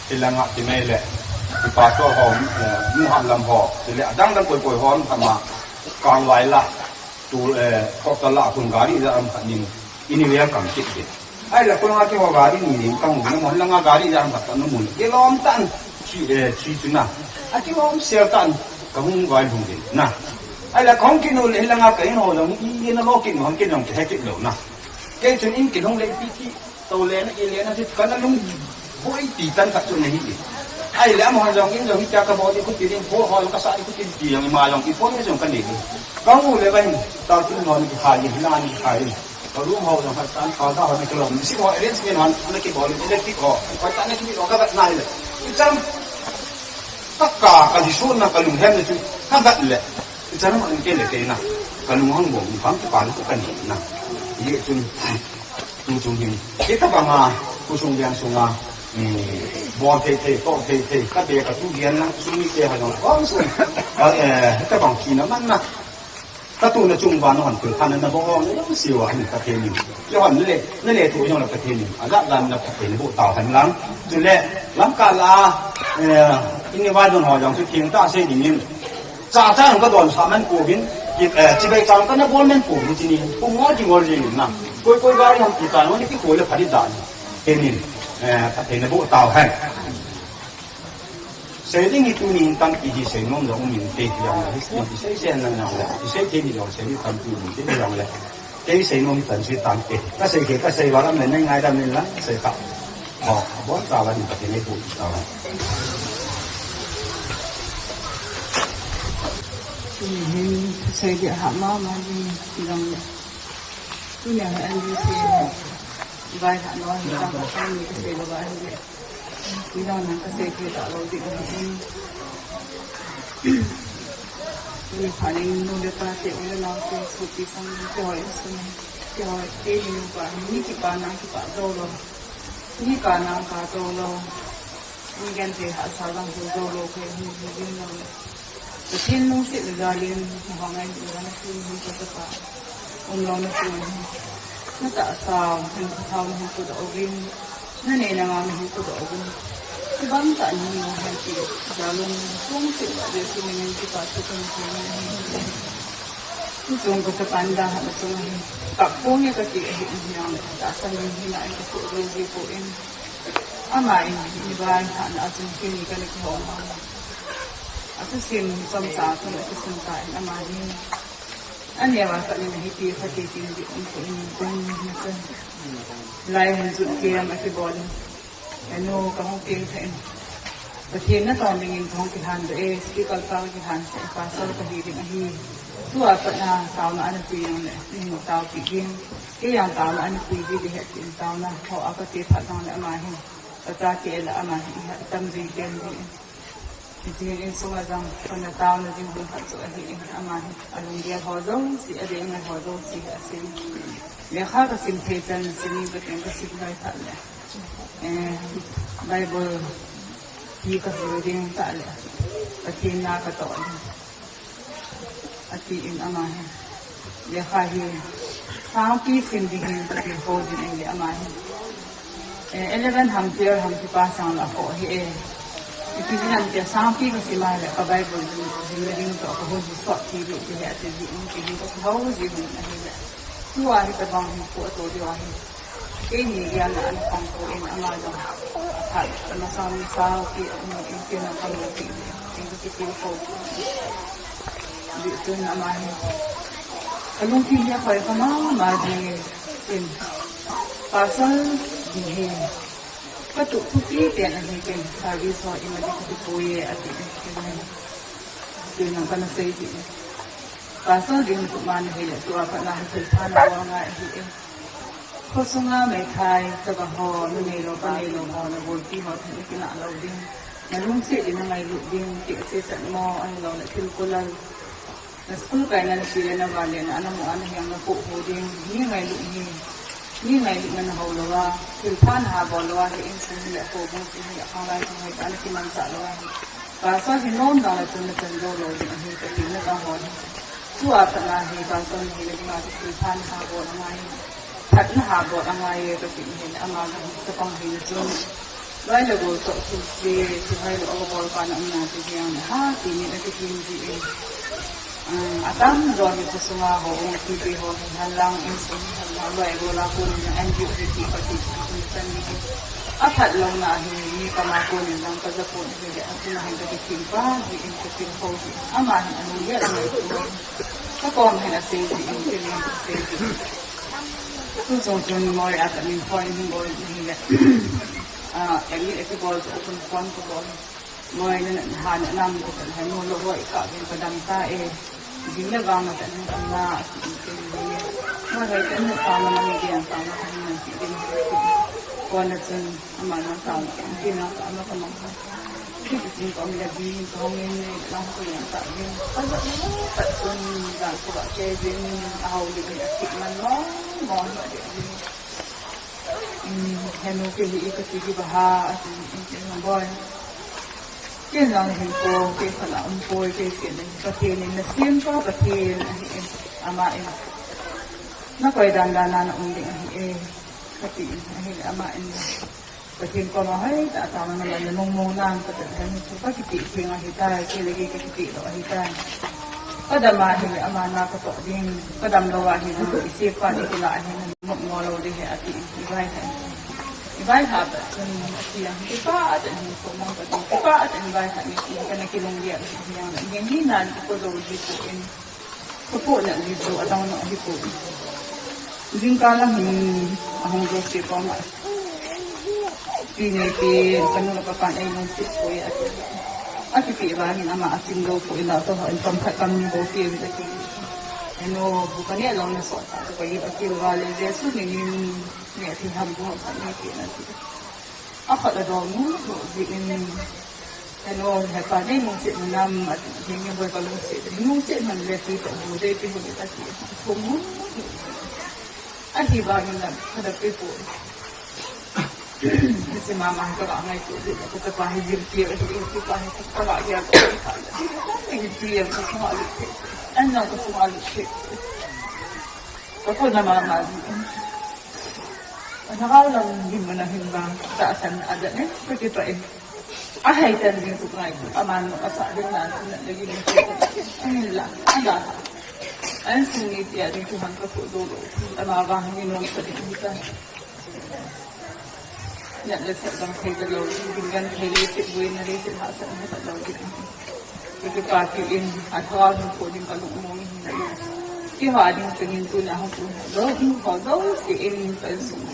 hilanga ti mai le. Ti pa to ho, eh, nu han lam ho. Ti le, adang dang koi koi ho, kama, kang vai la. Tu, eh, kok ta la, kun gari da am khat ning. Ini le kam kit di. Ai la, kun nga ki ho gari ni ning, kang na mo, hilanga gari da am khat na mun. Ki lom tan, chi, eh, chi chu na. A ki lom sel tan, ka hung vai hung di na. Ai la, kong ki nu le, hilanga ka in ho, long, i, i na lo ki nu, hong ki nong, ki he ki lo na. Kei chun in kilhung le pi ti, to le na, i le na ti, ka na lung boi ti tan khat chu na hi. Ai le, amahon jong in jong hi tia ka bol di khuti ding, bol hol ka sa di khuti ti jong, ima jong, i pon jong ka nei di. Ka mu le ba hin, ta tin non ki khai, la ni khai. Ka room ho jong khat tan, ka da ho na ki lom. Si ho arrangement hon, na ki bol, electric ho. Ka ta na ki lo ka bat nai le. I cham, ta ka, ka di su na ka lung hem na chu, ka bat le. Ichan man ke le ke na. Ka lung hang bom, kam tu pa tu ka ni na. Ye chun, tu chun hin. Ke ta banga, ku sung yang sunga, eh, bol thei thei, to thei thei, ka be ka tu gian na, sung ni te ha jong, kong sung. Ka, eh, ta bang ki na man na. Ka tu na chung ba na han tu, ka na na bong na, na siwa ni ka te ni. Ke han le, na le tu jong la ka te ni. A la dan na ka te ni, bu ta han lang. Tu le, lam ka la, eh, ini wa don ho jong, tu king ta se ni ni. Cha cha ka don sa man ko bin, ki, eh, chibai cha ka na bol man ko bin chini, ko ngo ji ngol ji na. Koi koi bai nam ki ta no ni ki ko le phadi dan. Kenin, eh, ka te na bo tao hai. Sei ding hi tunin tampi hi sei nom jong um inte, ti jong le, hi sei, sei sei na na le, hi sei te ni jong sei ni tampi um inte, ti jong le. Kei sei nom tan sei tampi. Ka sei ke, ka sei valam le, nei ngaidam in lang, ka sei kha. Ho, abon tauva ni Pathen eipu tauva. Tuni hin, ka sei dia ha mama ni, ti jong le. Tunia hi N B C, vai ha no, hi ta ka sei lo ba hi. Midang nang ka sei thei talou ding ahi. Tuni phat in nu le pa te, u le nao te, sopi sangin kihoi insung, kihoi te, ni pa, ni kipa nang kipa jou lou. Ni ka nang ka jou lou. Ni genthei hahsa jong jou lou, kei hung hung ding lou. Pathen lungset le jal in, nahung ngai ding le nasun hi ka chapa. Umlouna chunga hin. Na tahsa u, na khathau u nahin podoh uvin. Na nei na gou u nahin podoh uvin. Hibang tah nahin mu hen ti. Jal un, lungset le jal in Jesu min in kipa thu kahin sei in ahi. Hichun ka chapan da ha na chunga hin. Kap ponge kati ahi in hiang le. Tahsa min hina in ka soh jou ji poi. Ama in, ni vai ha na a chun kini kana kihou ma. Athusim chomcha tun athusim ta in ama hi. Aneo a khat in ahi ti kha ti tin di um ko in kun ni chun. Lai hin jut kem akibol in. Anu ka hung kem kha in. Pathen natong dingin ka hung kilhan doh e, speaker pa kilhan sah e, pastor kahi ding ahi. Tua pat na taona ana ti jong le, ni taopi ding. Kei jong taona ana ti di di het tin taona. Ho a kati phat jong le ama hin. Ka cha kei la ama hin, tam jing kem jing. Hiche hin insunga jong, kona taona jing hung khat chu ahi in, ama hi, alunggel ho jouse, adei ngai ho jouse hi asei. Lekha kasim thei chan, simin Pathen kasim ngai phat le. Eh, Bible hi kajil ding tah le, Pathen na katoh ding. Ati in ama hi. Lekha hi sangpi sim ding hin katilkhou ding ahile ama hi. Eh, eleven ham, twelve ham kipa sang la kho hi e. Ipi jeh ham tia sangpi kasim a le ka Bible jing, jing le ding toh kahon hi sot thi le ti le ati jeh in ti hi kakihou jeh in ahile. Tua hi tabang hi ko ato diu ahi. Keini gel na ana pang poi in ama jong aphat, amasang mi sangpi aum in tina kamu pi in kakitilkhou. Jeh chun ama hi. Kalungthim hi akhoi kha mama jing in. Pastor ding hi. Katuh thupi pen ahi ken service ho ima ding kati poi e ati in. Tina kana sei ji in. Pastor ding tuman ahile tua pat na hi thilpha nabol ngai ahi e. Khosunga meithai, chapa ho, nanei lou, panei lou ho, nabolpi ho, tha nakinah lou ding. Nalungset ding, nangailut ding, ti ase chat mo, ahilouleh thil kolal. Na school kaina, nache le naval le, na anamu a nahiang napoh ho ding, mi ngailut hi, mi ngailut na nahou lou a, thilpha nahabol lou a, hi insung hi le, houbung hi le, khanglai hi le, ana kimanchah lou a hi. Pastor hi nom dang le chun nachan jou lou ding ahi, kati na dang ho hi. Tua pat na hi, pastor hi le, dinga thilpha nahabol angai. Phat nahabol angai e kati in, ama chapang hin chun. Loi le gol toh thilse, thilhai lo a bol pa na um na ti hiang ha, ti nin ati hin ti in. Um, atamjo hi khosunga ho, um, ti ti ho hi halang, insung hi halang, loi gol a kon in N G O hi ti kati in chan ni. Aphat louna hi, mi kama kon in lang ka ja kon hi le, ati na hin kati thil pa, hi in kati ho hi. Ama hin anu ya, anu ya. Ka kom hin asei ji in, tin asei ji. Tu jong chun moi a ka min point hin bol hi le. Ah, emi eki bol ko kun point ko bol. Moi na na ha na nam ko kan hai mo lo hoi ka bin ka dam ta e. Jing le vang na kan hin kan na ki in ken ni. Moi hoi kan na ta na man ge ta na kan na ki in. Ko na chun ama na ta na ki na ka ama ka ma. Ki ki ka mi la bi ka hong in ne la ko yan ta ni. Ka ja ni ka chun ni ga ko ba ke jin a hau li ni a ki man lo mo ni de ni. Henu ke hi i kati hi ba ha, ati in, in, in, boy. Ken jong hin ko, ke khat a um poi, ke ke nen Pathen in na sem ko Pathen ahi in, ama in. Na koi dan dan a na um ding ahi e, kati in, ahi ama in. Pathen koma hoitah a taona nalai, nalungmong nan, Pathen hin chu kakipeh theng ahitai, kei le kei kakipeh lou ahitai. Kadam a hile ama na katoh ding, kadam lou a hile isepa ni kila ahi, nopmo lou ding ahi ati, ivaihah. Ivaihah phat chun ati a, kipah tah in hin sumang kati, kipah tah in vaihah ni ti, kana kilunggel ahi, hijong le, ngen hi nan kiko jou ji poi. Kapohnat ji chu adang nom hipoi. Jingkah lang hin ahung jouse koma, pi neipen, kanu le kapan eilungset poi ati. Akipeh vangin ama achim lou poi, naote ho in kam khat kam ni bou pe uvin ati. Henu, bu kaneh lou nasot tah chu kahi, akil vale Jesu minin neh thei ham, bu ham khat neipen ati. Akhat adong nu nu jin, henu, hepa, nei lungset nam ati, henge boi kalungset, lungset nam le ti toh bu dei pi hu le ati, thum nu nu. Ahivangin la, kada pe poi. Hiche mama hi kava ngaito le, kachapa hi jil pi, hiche pa hi kava gel ko, jil pi, kasunga lut. An nang kasunga lut. Kakona mama. Ana kau lang gin mana hin bang, tahsan adat ne, kakipah e. Ahai tan ding tu kai, aman asah ding nan, na lagi ni. Ahin la, ala. An sung ni tia ding tu han ka ko do lo. Ama vang ni nom sa ding ta. Nat le sat dang thei ta lou, ding gan thei le, sit buai na le, sit hahsat na ta lou ding. Kei kipah pi in, athah hung ko ding kalungmong in na le. Keiho ding chun in tuna hung ko lou, hung ko lou, si in kan sung.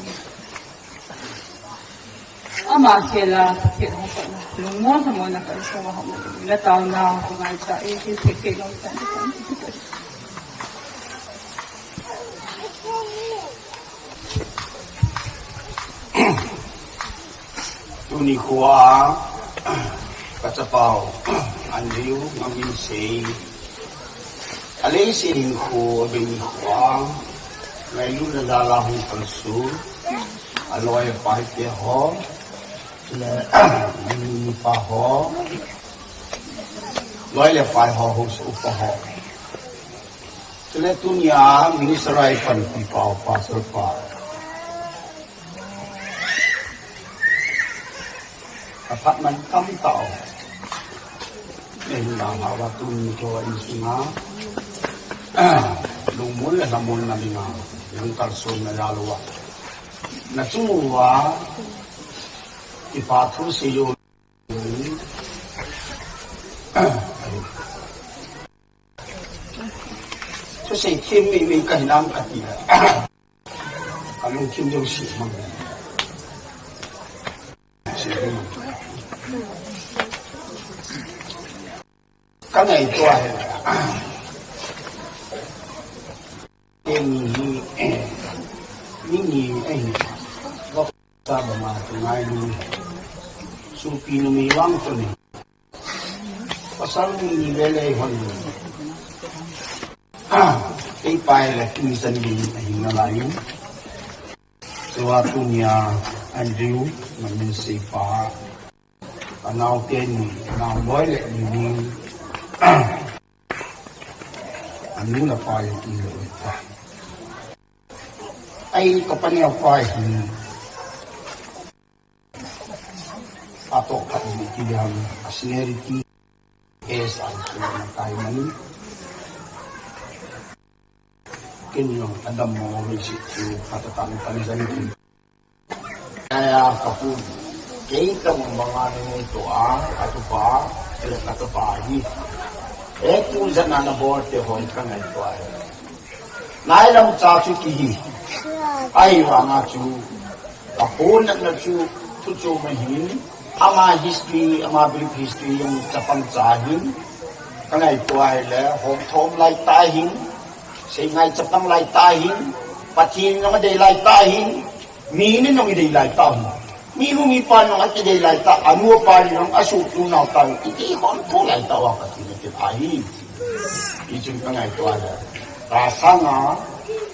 Ama khel a, Pathen hung ko na. Lungmong lhamon na kan sung a hung ko. Na taona, hung ngai ta, e, kei thei thei lou ta, ta, ta. Tuni khoa, kachapau, Andrew, ngamin sei. Aleiset hinkho, abei nikho a, ngailutna jal a hung kalson. Aloi apai te ho, chule, nu le pa ho, loi le pai ho, haosa upa ho. Chule tunia minister a ipanpi pau, pastor pa. Aphat man tamtah. Nei hin dang hava tuni nikho a insunga lungmon le lhamon na dinga, lungkalsonna jal uva. Na chung uva, kipa thu sei u. Thusei them mei mei kahi nam kati. Kalungthim jouse mang. Kangaito ahi. Teni hi, eh, nini, eh, vok sa ba ma tu ngai ni. Sopi numei vang tuni. Pasal ni ni lele hon. Ah, kei pa le tu ni san ni ahi nalai. Chua tunia Andrew, ngamin sei pa. Anao teni, nao loi le ni ni. Anu le pa le ti le ta. Ai, ka paneo pa hi. Ato khat ni ti le ham, a seniority. Esa, na kai mani. Ken jong adam mo ve si tu, kata tan tan jan ki. Aya kapu. Kei ka mo manga ni to a, atupa, ele katupa hi. E tu jana na bol te hoi ka ngai to ai. Nailam cha chu kihi. Ahivanga chu, aponatna chu, thu chu ma hin, ama history, ama brief history jong chapang cha hin, ka ngaito ahile, hom thom lai ta hin, seingai chapang lai ta hin, Pathen jong adei lai ta hin, mi ni jong idei lai ta hin. Minu mipa jong akidei lai ta, anu apa jong asuhtu nau ta, iti hom tho lai ta uva Pathen ati ahi. Hichun ka ngaito a le. Ka sanga,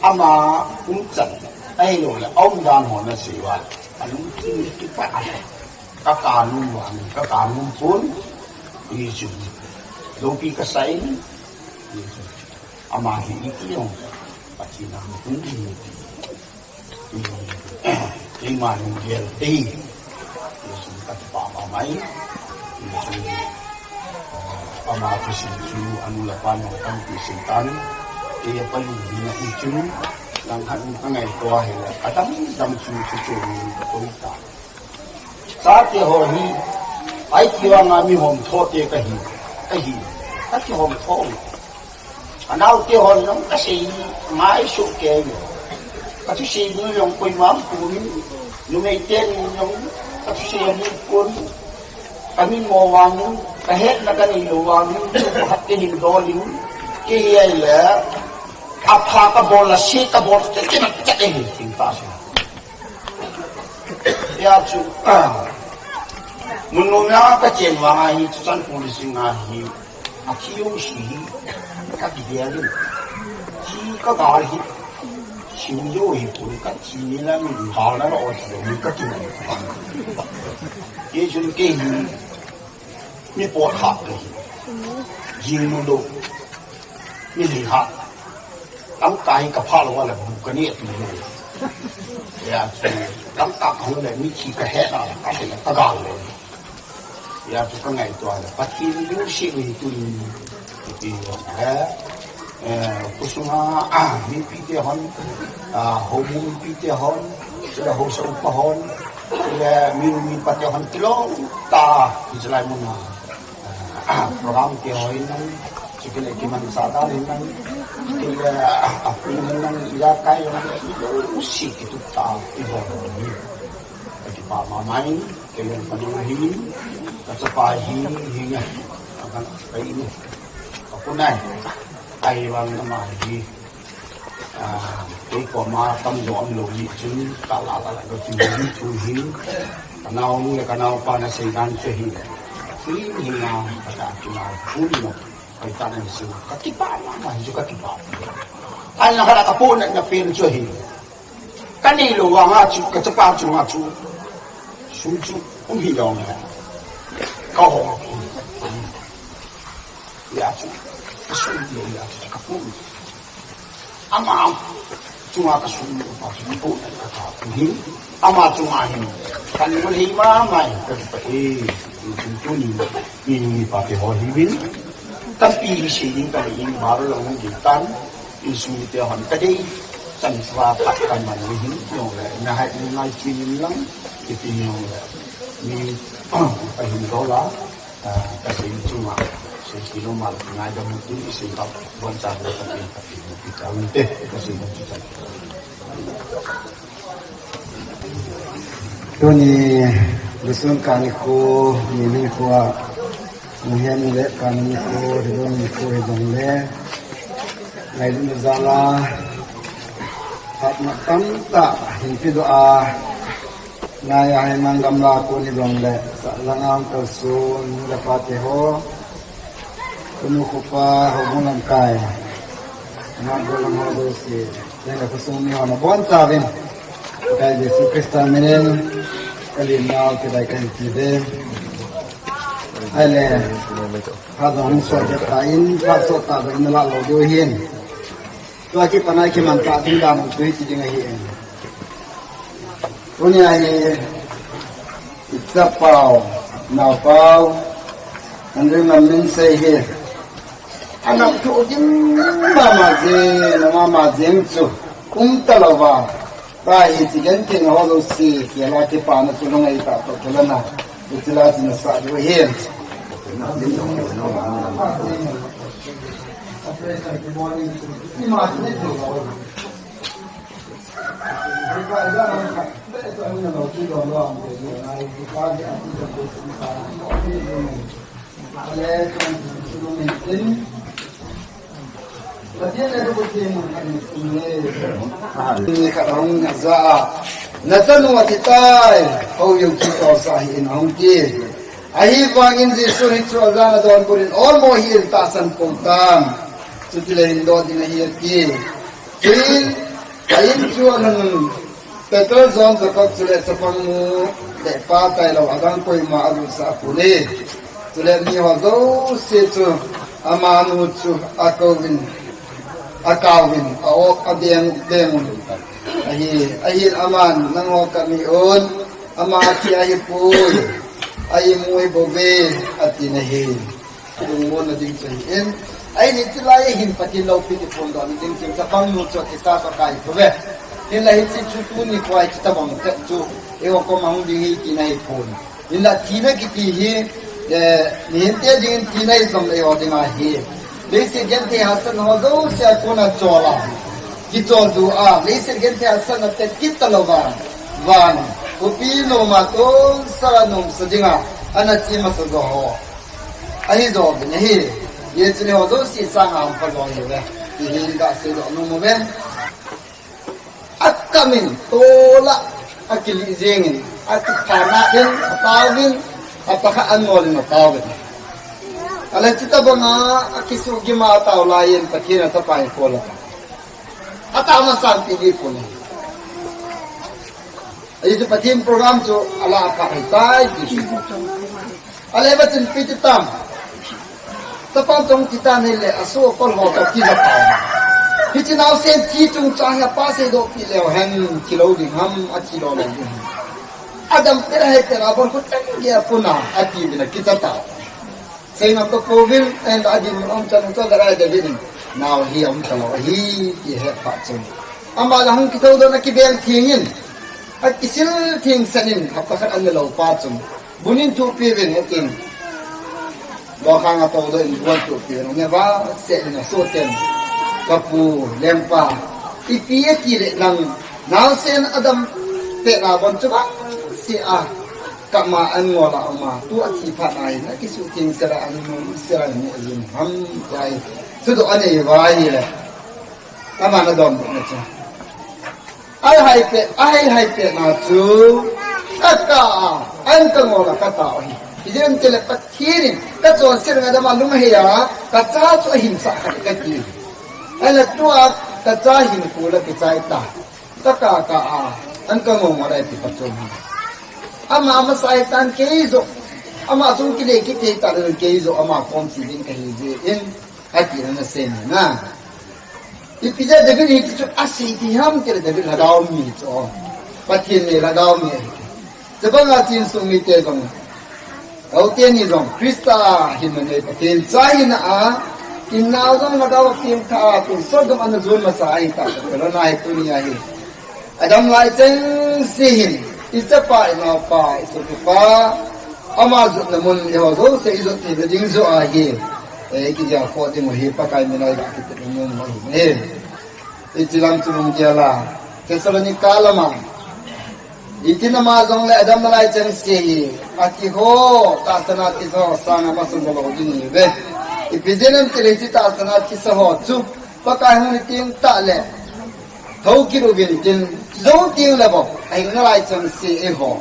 ama umchan, ahilou le, aumdan ho na sei uva le. Alungthim kipah a le. Ka kanum uva le, ka kanum pon. Hichun. Loupi kasa in. Hichun. Ama hi iti jong. Pathen a hung ding. Keima lunggel tei. Ai, ama thusim chu anu le apa nung tampi seitan, kei a palu hina hi chu, langkhat in ka ngaito a hile, ka dam dam chu chu chu ni ka koi ta. Chate ho hi, ai ti vanga mi hom tho te ka hi, ka hi, ka ti hom tho. Ka naote hon jong ka sei ngai soh kei. Ka thusei nu jong koima um pon, numei teni jong ka thusei amu pon. Ka min mo vangin, ka hetna ka nei lou vangin, tu ko hat ke hin dol in, kei hi ahile, apha ka bol a, se ka bol, te te na te te hin ting ta se. Hijeh chun, mun nom a ka chen vang ahi, chuchan policy nga hi, a thi jouse hi, ka kigel in. Thi ka gal hi, sim jo hi pon, ka thi ni la mi gal na lo thi mi ka ti na. Hijeh chun kei hi, mi pot hat kei hi. Jing nu lo, mi li hat. Lamkai ka pha lou a le bu ka ne tu lou. Hijeh chun lamkai ka hung le mi thi ka he na ka he ka gal lou. Hijeh chun ka ngaito a le Pathen jouse ni tu ni. Ti lou le, eh, khosunga, ah, mipi te hon, ah, houbung mipi te hon, chule haosa upa hon, chule mi nu mipa te hon kilom ta, hichelai mun a. Ah, program kihoi nang, chukit le kimanchah dan in nang, chukit le, ah, apun in nang, ijakai in nang, ijouse kitup tah a, ibol in. Ka kipah mama in, kei jong ka nung ahin, ka chapa ahin, hinga, ka, ka in, ka pun ahi, ahivangin ama hi, Ah, kei koma tamjo umlou jeh chun, ka la la la ka chu hi thu hin. Ka nao nu le ka naopa na sei dan chu hi. Hi hi na, ka ta chu na, pu ni no. Ka ta na sei, ka kipah mama, hi chu ka kipah. An na ka la ka pu na, na pen chu hi. Ka nei lou vang a chu, ka chapa chu nga chu. Sum chu, um hi jong le. Ka ho. Hijeh chun, ka sum hi, hijeh chun, ka pu. Ama chunga ka sum pa chu ka pu na ka ta pu hin. Ama chunga hin. Ka nung hei mama in ka pa e. Ni chun tu ni, ni ni pa te ho hi bin. Tampi hi sei ding ka le in bar lo hung ding tan. Insung te hon ka dei. Chan swa pat ka man ni hin. Yong le, na hai ni ngai chin in lang. Iti yong le. Ni, pa hin do la. Ah, ka sei chunga, sei kilo mal, ngai da mu tin, i sei ba, bon cha le ka tin, ka tin, ka tin, ka tin, ka sei da chu cha. Tuni, lusun ka nikho, ni nikho a, ni hen ni le ka nikho, ri don nikho, ri don le, ngai dun jal a, hat na tam ta, hin pi do a, Ngai a hin nang gamla kon ni jong le, sa lang ang kalson, nu le pa te ho, kunu khupa, houbung lamkai, na go lang ho do si, le le khosung mi ho na bon cha vin. Kai Jesu Christa minin, ka lim nau te dai kan ti de. Ai le, ha jong hung so de ta in, ha so ta de in la lo do hin. Tua kipat a kiman tah ding dan u chu hiti ding ahi e. Tunia hi, i chapau, naopau, an ring lam min sei hi. Ana thu ding mama jing, mama jing chu, um ta lou va. Tua hi chi gen kin ho lo si, kei la kipana chu lungai ta to kei la na. Ichi la chi na sa du hi. Ni khat ahung ja a, na chanu athi tai, hou jong chu tolsah hih in ahung ti. Ahivangin Jesun hichu ajah a donbut in, olmo hih in tahsan pou tan. Chutile hin dot ding ahi ati. Chuin, a in chu alhun Peter, John, Jacob chule chapang nu le pa tailou adang koima alutsah pon e. Chule miho jouse chu amanu chu akouvin, akaovin, a-op abeng, beng un. Ahi, ahin aman nangho kamin, ama thi ahipoi. Ahi mu hi bou ve, ati na hi. Lungmonna ding chu ahi in. Ahi ni chilai hin Pathen loupina kiphondoh na ding chu chapang nu chu kisa Pakai thu ve. Hinla hiche chu tuni koi chu tabang te chu. Eiho koma hung ding ahi tina hi phon. Hinla thina kiti hi, eh, mihemte dingin thina hi jong eiho dinga ahi. Leiset genthei hahsatna ho jouse a kona chol a. Kichol du a, leiset genthei hahsatna te kit talouva. Van, khopi noma tonsah a nomsa dinga, ana che masa jo ho. Ahi jo uvin ahi. Hiche ni ho jouse sanga aum pha jo ahi ve. Ti hi ga seidoh nom uve. Akam in, tol a, akilih jeng in, akipha na in, ataovin, apakhat angol in ataovin. Ahile chuti banga, akisuhgim a atao lai in, Pathen a chapa in kol a. Atao masang pi di pon. Ahi chu Pathen program chu ala apha ahitai ti. Ahile vachun pi ti tam. Chapa chong ti tan ahile aso kol ho to ti ja ta. Hiche naosen thi chungchang hi apa seidoh pi leu hen thilou ding ham, athilou lou ding ham. Adam te he te la bon ko chang ge puna ati uvin akicha ta. Seina to pouvin, ahinla adinmun um chan chu ga rai de vin. Nao hi um talou ahi, ti he phat chun. Ama la hung kithou doh in akibeng theng in. Akisil theng sen in, hapta khat ana lou phat chun. Bun in thupi uvin atin. Lou khang a tou doh in bun thupi uvin. Nge va se in aso ten. Ka pu, lengpa. Ipi ati le nang. Naosen Adam pet na bon chu vang se a. Kama an ngol a um a. Tu athi phat na hin. Akisuh theng sela an ngol sela ni ajin ham jai. Sudo ane va hi le. Ama na dom na chu. Ahai hai pe, ahai hai pe na chu. Kaka a, an ka ngol a kata hi. Ijin tele Pathen in, kachonse nga dama lung hei a, kacha chu ahin sa kha kati. Ahile tua, kacha hin kula kichai ta. Kaka ka a, an ka ngol a ti pachon. Ama masa hitan kei jo. Ama chung kile kithei ta le kei jo, ama kom si ding kahi jin. Ati na sei na. Ipi jeh a David hi chu asei ti ham ti le David lhagao mi chu. Pathen mi lhagao mi ahi. Chubanga chin sung mite jong. Aute ni jong Christa hin na nei Pathen cha hin a. Kin nao jong lhagao pengtha a tu Sodom ana jon masa ahi ta. Pero na hi tuni ahi. Adam lai chengse hin, i chapa, i naopa, i sopipa, ama jotna mun, eiho jouse i jot thei ding joh ahi, eh, i kijel khoh ding u hi, Pakai min a i ga kitepna mun u ahi. Eh, hiche lam chu lunggel a, Thessalonica lama, itin ama jongle Adam lai chengse hi, athi ho, tahsan a thisa ho, sanga masa jo lou ding ahi ve. Ipi jeh ham itile hiche tahsan a thisa ho chu, Pakai hung ni teng tah le, thou kit uvin tin, jou teng le bou, ahinna lai chengse eiho.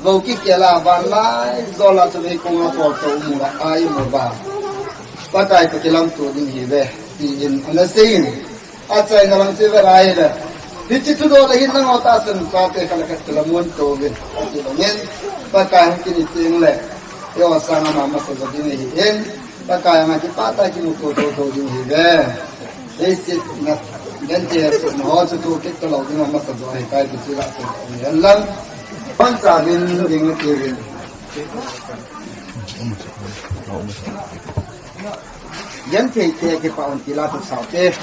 Bou kikhel a, van lai jol a chu meikong a bol tou mu la, a imu va. Pakai toh kilamto ding ahi ve, tin ana sei in. Achaina lang chu ve lai le. Hiche thudoh le hin nangho tahsan chate khat le khat kilamun tou vin. Ati bangin, Pakai hung kit ni teng le, eiho sanga masa jo ding ahi in. Pakai anga kipah tah a kimuto thotho ding ahi ve. Leiset a genthei hahsatna ho chu toh kit talou ding a masa jo ahi tai ti chu la chu ahi lang. Pancha min ding ti vin. Genthei te kipah un ti la tu sao te.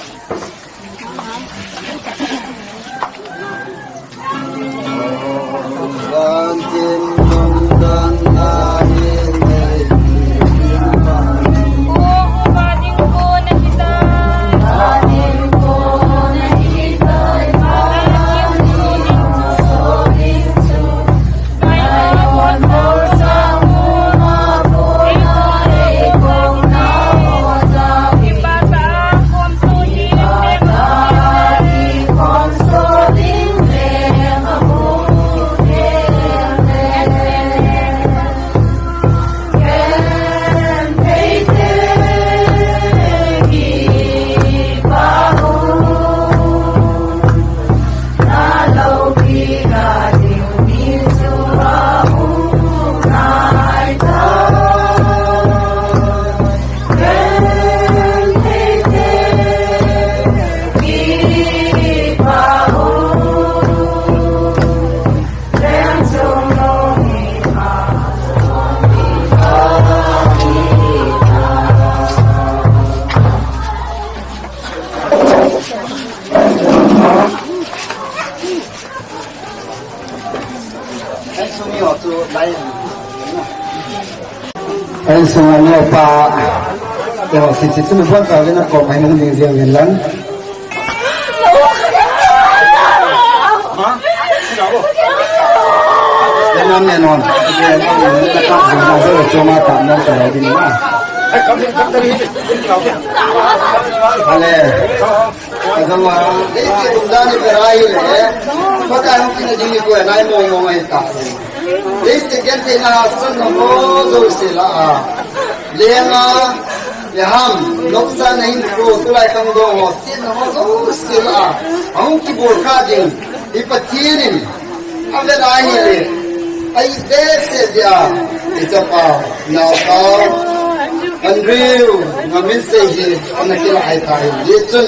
Ai, sung ani pa. Te ho si si sung buat kau na ko mai nung ding ding lang. Yan ang yan on. Yan ang yan on. Yan ang yan on. Yan ang yan on. Ale. Adama, isi umdani berai le. Maka ang kinajini ko na mo mo ay ta. Isi gente na san mo do sila. Lenga, ya ham, noksa na hin ko tulai kang do ho, sin na mo do sila. Ang kibor ka ding, ipatinin. Amen, ahile. Ai, behseh dia. Ichapa, naopa. Andrew, ngamin sei hi, ana kila ai tai. Hichun.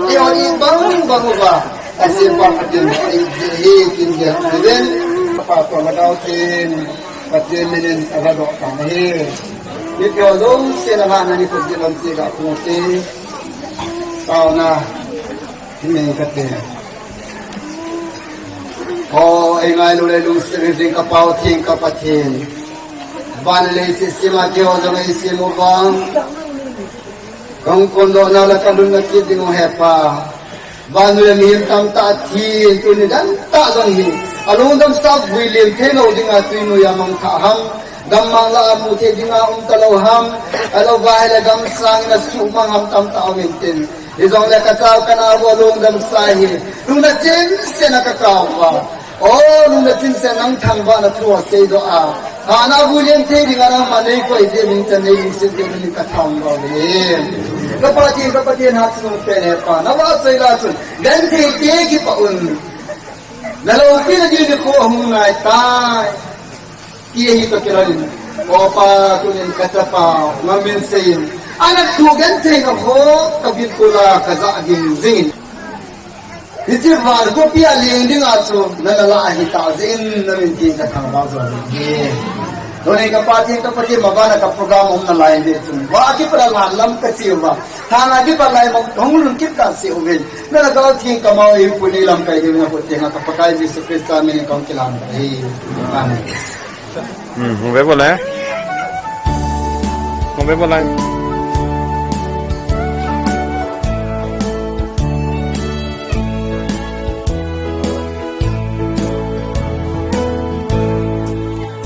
Ihon ibang bang uva. Asim pa Pathen, ai, hi, kin dia. Amen. Pa to madao tin. Pathen minin, abado ta hi. Ni pyo dong, sina na ni ko dilam ti ga ko ti. Tao na. Ni ka te. O, ei ngailu le lungset ring ring ka Pau Theng ka Pathen. Van le leiset sima keiho jong ei sem uva. Ka hung kondohna le ka lhunna kit ding u he Pa. Van le mihem tamtah thi in tuni dan tah jong hi. Alungdamsa vui lem thei lou dinga tui noiya mangthah ham. Gammang lah a mu thei dinga um talou ham. Ahilou va hile gamsang in asuhmang ham tamtah um intin. Hijongle ka chao ka nao u alungdamsa hi, lungna chimsena ka kap uva. O, lungna chimsena nang thangvahna thu aseidoh a. Hana vui lem thei dinga nangma nei koi jeh in chan nei lungset jeh in ka thangvah uve. Ka Pathen, ka Pathen, hatchungnung pen he Pa, na vahchoi lah chun genthei te kipah un. Na loupina ding nikho ahung nai tai. Ti hi ka kilan in, O Pa, tunin ka chapa, ngamin seiyin. Ana thu genthei na ho, ka bilkul a ka ja ding jingin. Hiche van khopi a leng dinga chu, na na lah ahi tah jeh in, na min tin ka thangvah jo ding. Tunin ka Pathen, ka Pathen, mabana ka program um nalai ve chun. Va kipat a lan lam ka che uva. Thang a kipat lai mong thong lun kit ka se uvin. Na na ka thing ka mau i puni lamkai ding na ko te na ka Pakai Jesu Christa min in ka hung kilam. Amen. Hmm, hung ve bol le. Hung ve bol le.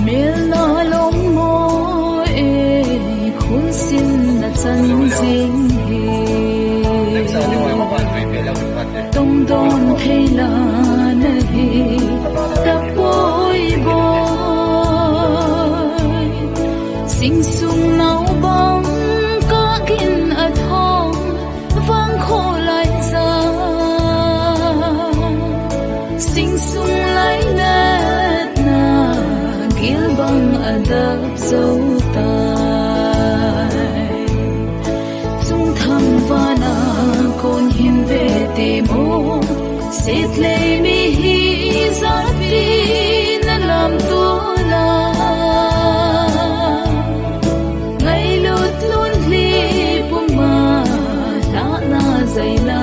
Mel na lom mo e, khun sin na chan jing hi. Tong don thei la na hi, ta poi boi. Sing sung nau bang ka gin a thong, vang kho lai cha. Sing sung lai na na, gil bang a dap zo tai. Chung thangvahna kon hin ve te mo, setlei mi hi jat pi na lam to la. Ngailut lungli puma, lhahna zaina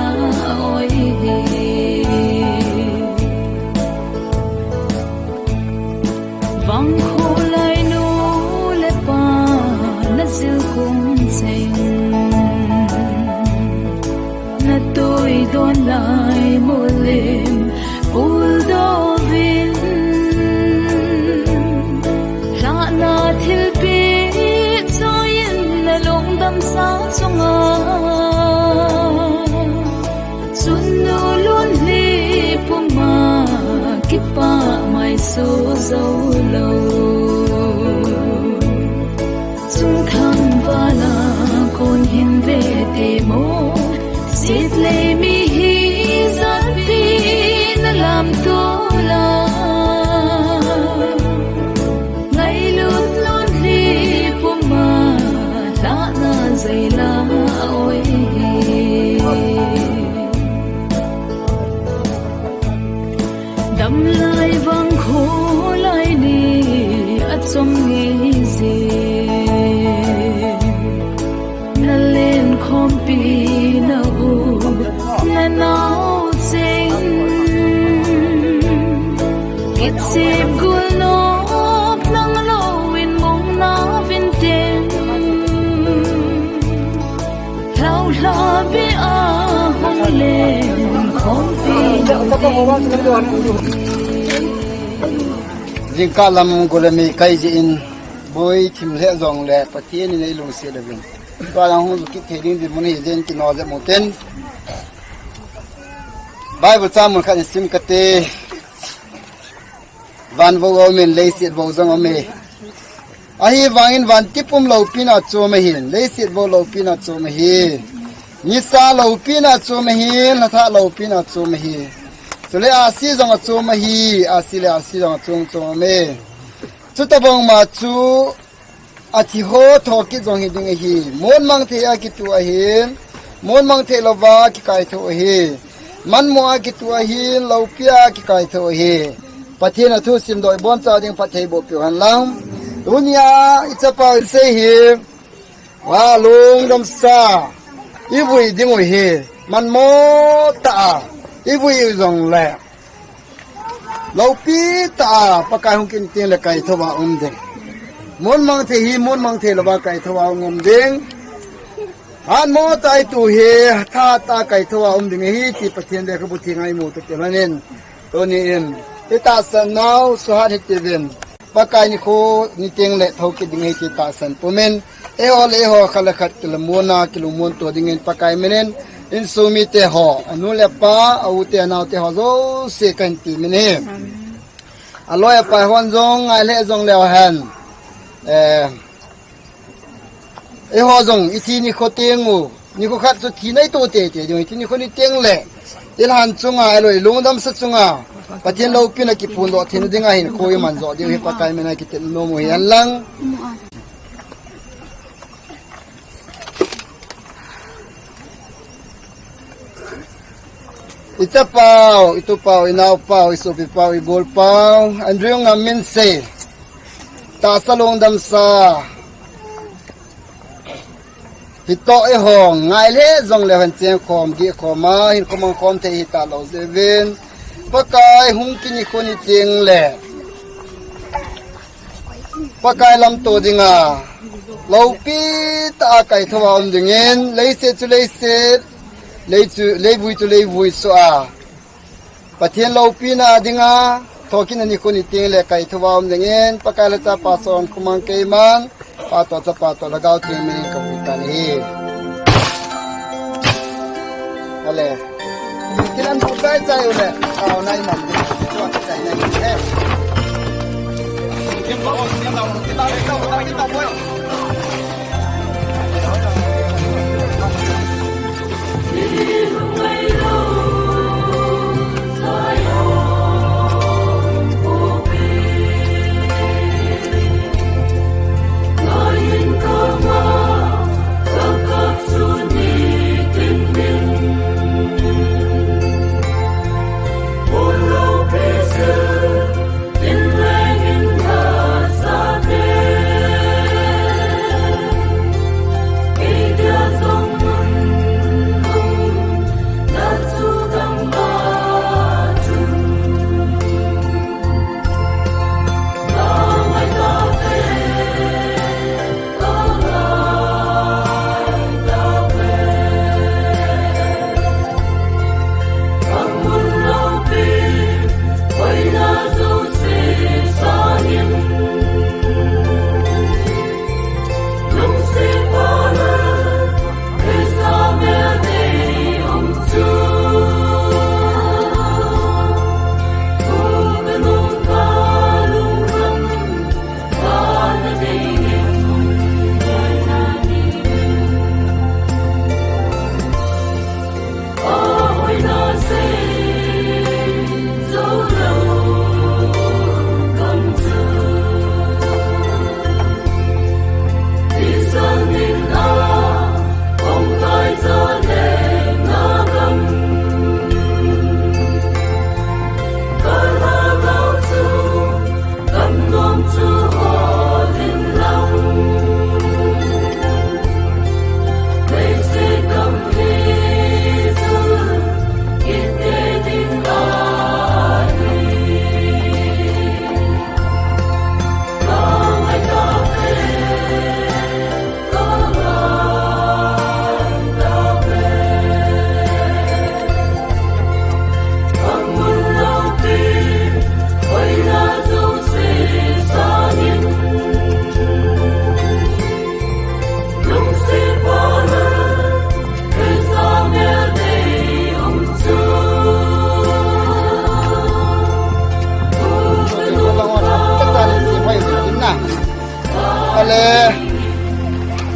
oi hi. Vang kho lai nu le pa na zil kum cheng. Na tui don lai mulim pul dovin. Lhahna thilpeh choiyin na lungdamsa chunga. Chunnu lungli puma kipah mai so zo lou. Chung thangvahna kon hin ve te mo. Setlei mi hi jat pi na lam to la. Ngailut lungli puma, lhahna zaina oi hi. Damlai vang kho lai ni a chom ngei jin. Na len khompi na u, na nao cheng. Kichep gul no Jingkah lam golemi kai jeh in boi thim lheh jongle Pathen in eilungset uvin. Tua lang hung ju kit thei ding dinmun hi jeh in kino jep u hite. Bible chang mun khat in sim kate. Van vo aumin, leiset vo jong aume. Ahivangin vantipum loupina chom ahin, leiset vo loupina chom ahi. Nisa loupina chom ahin, lhathah loupina chom ahi. Chule ahsi jong achom ahi, ahsi le ahsi jong achom chom aume. Chutabang ma chu athi ho thokit jong hiding ahi. Mon mang thei a kitu ahin, mon mang thei louva kikaitho ahi. Manmo a kitu ahin, loupi a kikaitho ahi. Pathen a thu simdoh iboncha ding phatthei boh peh u hen lang. Tunia ichapa isei hi, va lungdamsa ivui ding u hi, manmo tah a ivui u jongle, loupi tah a Pakai hung kit teng le kaitho a um ding. Mon mang thei hi, mon mang thei louva kaitho a um ding. Hatmo tah a itu hi, tha tah a kaitho a um ding ahi ti Pathen lekhabu theng a imu toh kilhonin. Tuni in itahsan nau suhat hitiuvin. Pakai nikho niteng le thokit ding ahi ti tahsan pumin. Eiho le eiho khat le khat kilamon a, kilungmon to dingin Pakai minin, insung mite ho, anu le apa, a u te, anao te ho jouse kahin ti min ahi. Aloi apai hon jong ngai lheh jongleu hen. Eh, eiho jong ithi nikho teng u, nikho khat chu thina ito teitei ding, ithi nikho niteng le ilhan chunga, iloi lungdamsa chunga Pathen loupina kiphondoh theina dinga hinkho iman joh diu hi Pakai mina kitem nom u hi hen lang. Ichapau, itupau, inaopau, isopipau, ibolpau, Andrew Ngam min sei. Tahsa lungdamsa. Hitoh eiho ngai lheh jongleu hen chengkhom, gehkhom a, hinkho mangkhom thei hita lou jeh uvin. Pakai hung kit nikho niteng le Pakai lamto dinga loupi tah a kaitho a um dingin, leiset chu leiset, lei chu, leivui chu leivui soh a, Pathen loupina dinga thokitna nikho niteng le kaitho a um dingin, Pakai le Chapa Sonkhomang keiman, Pa toh Chapa toh Lhagao Theng minin kavui tan ahi. Ale. Kinan bu kai chai u le. Au nai man. Chua ka chai nai. Eh.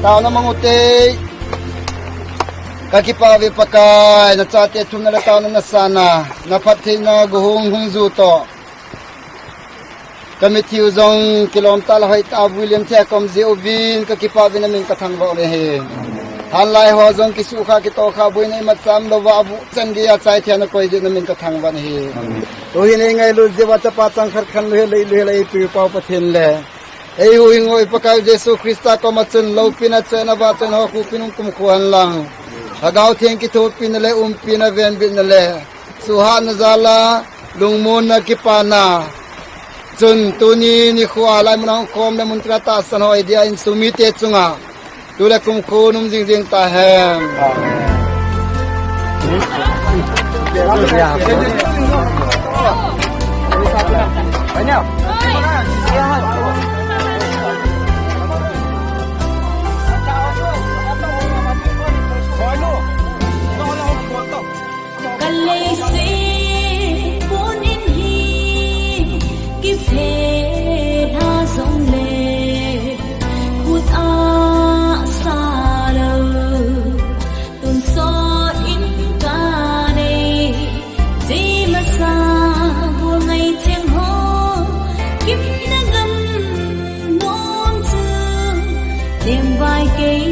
Taona mang ute. Kakipah uve Pakai, nachate thumna le taona nasahna, naphattheina guhung hung ju toh. Kamithiu jong kilom tah le hoitah a vui lem thei a ka um jeh uvin kakipah uvin namin kathangvah uve. Hanlai ho jong kisukha kitohkha boina imacha umlouva avuh chan geiya chai thei a nakoi jeh namin kathangvah uve. Tuhin eingailut jeh uva chapa changkhat khanlou hi, leilut hi, eipiu pau Pathen le eihuhhingpu Pakai Jesu Christa koma chun loupina, chaina, vahchoina ho khupin hung kumkho hen lang. Lhagao Theng kithopina le umpina, venbitna le suhhatna jal a lungmonna, kipana chun tuni nikho a laimun a hung khom le muntina tahsan ho India insung mite chunga tu le kumkho um jing jing tahen. Ka leiset pon in hi kiphe lha jongle, khut a sa lou tonsot in ka nei. Chemasa bol ngai cheng ho, gimna gam nom chu, lengvai kei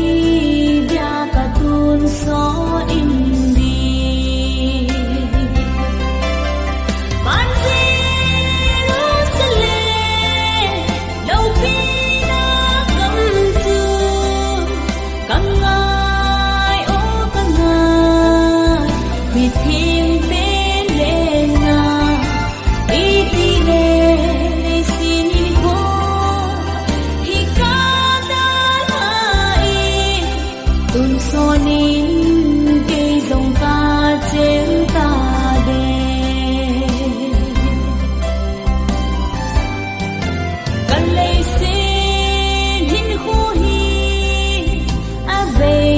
dia ka tonsot in di. Van Jerusalem, loupina gam chu, ka ngai o ka ngai, mitheng pen lenna, iti le leiset hinkho hi ka dalha e, tonsot in kei jong ka cheng tade. Ka leiset hinkho hi avei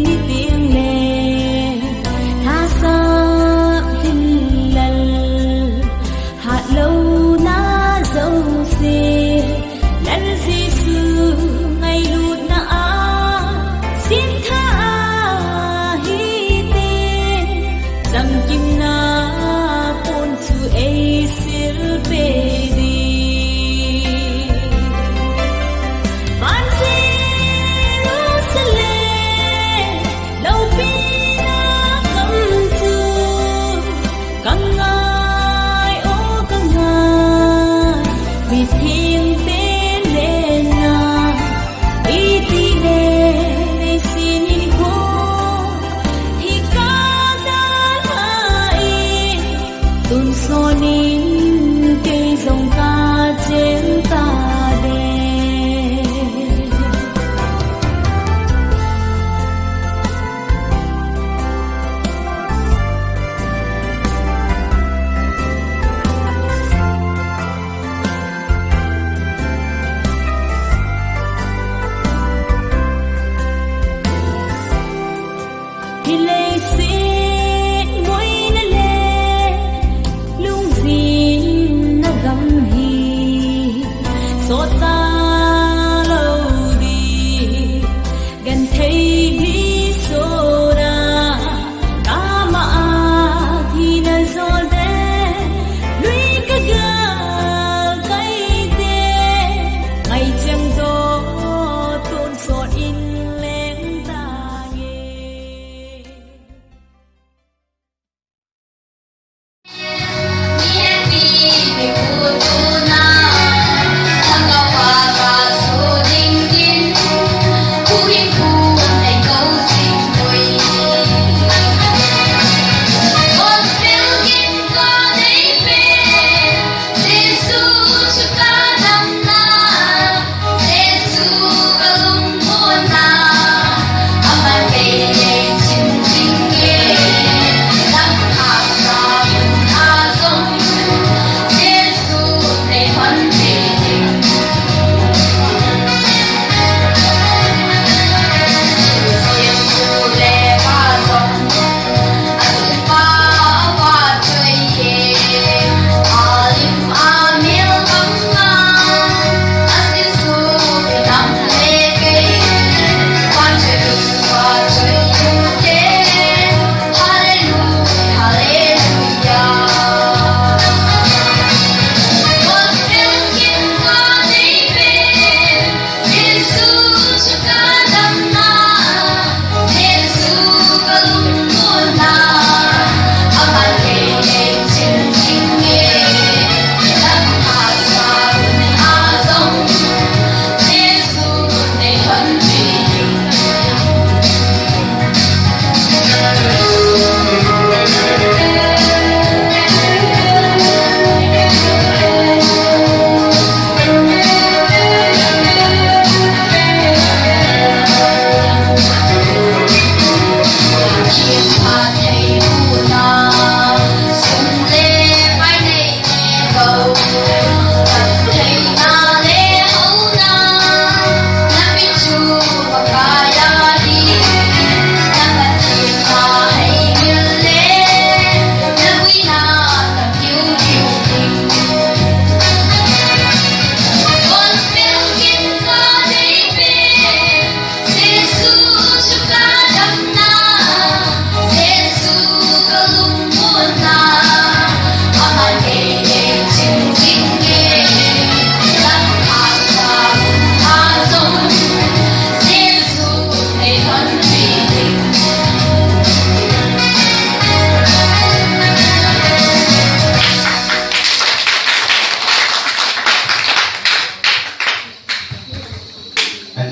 ni teng le, thasap hin lal, hatlouna jouse, Lal Jesu ngailutna a sintha ahi te, chamkimna pon chu ei silpe di. Van Jerusalem, loupina gam chu, ka ngai o ka ngai, mitheng pen lenna, iti le leiset hinkho hi ka dalha e, tonsot in kei jong ka cheng tade.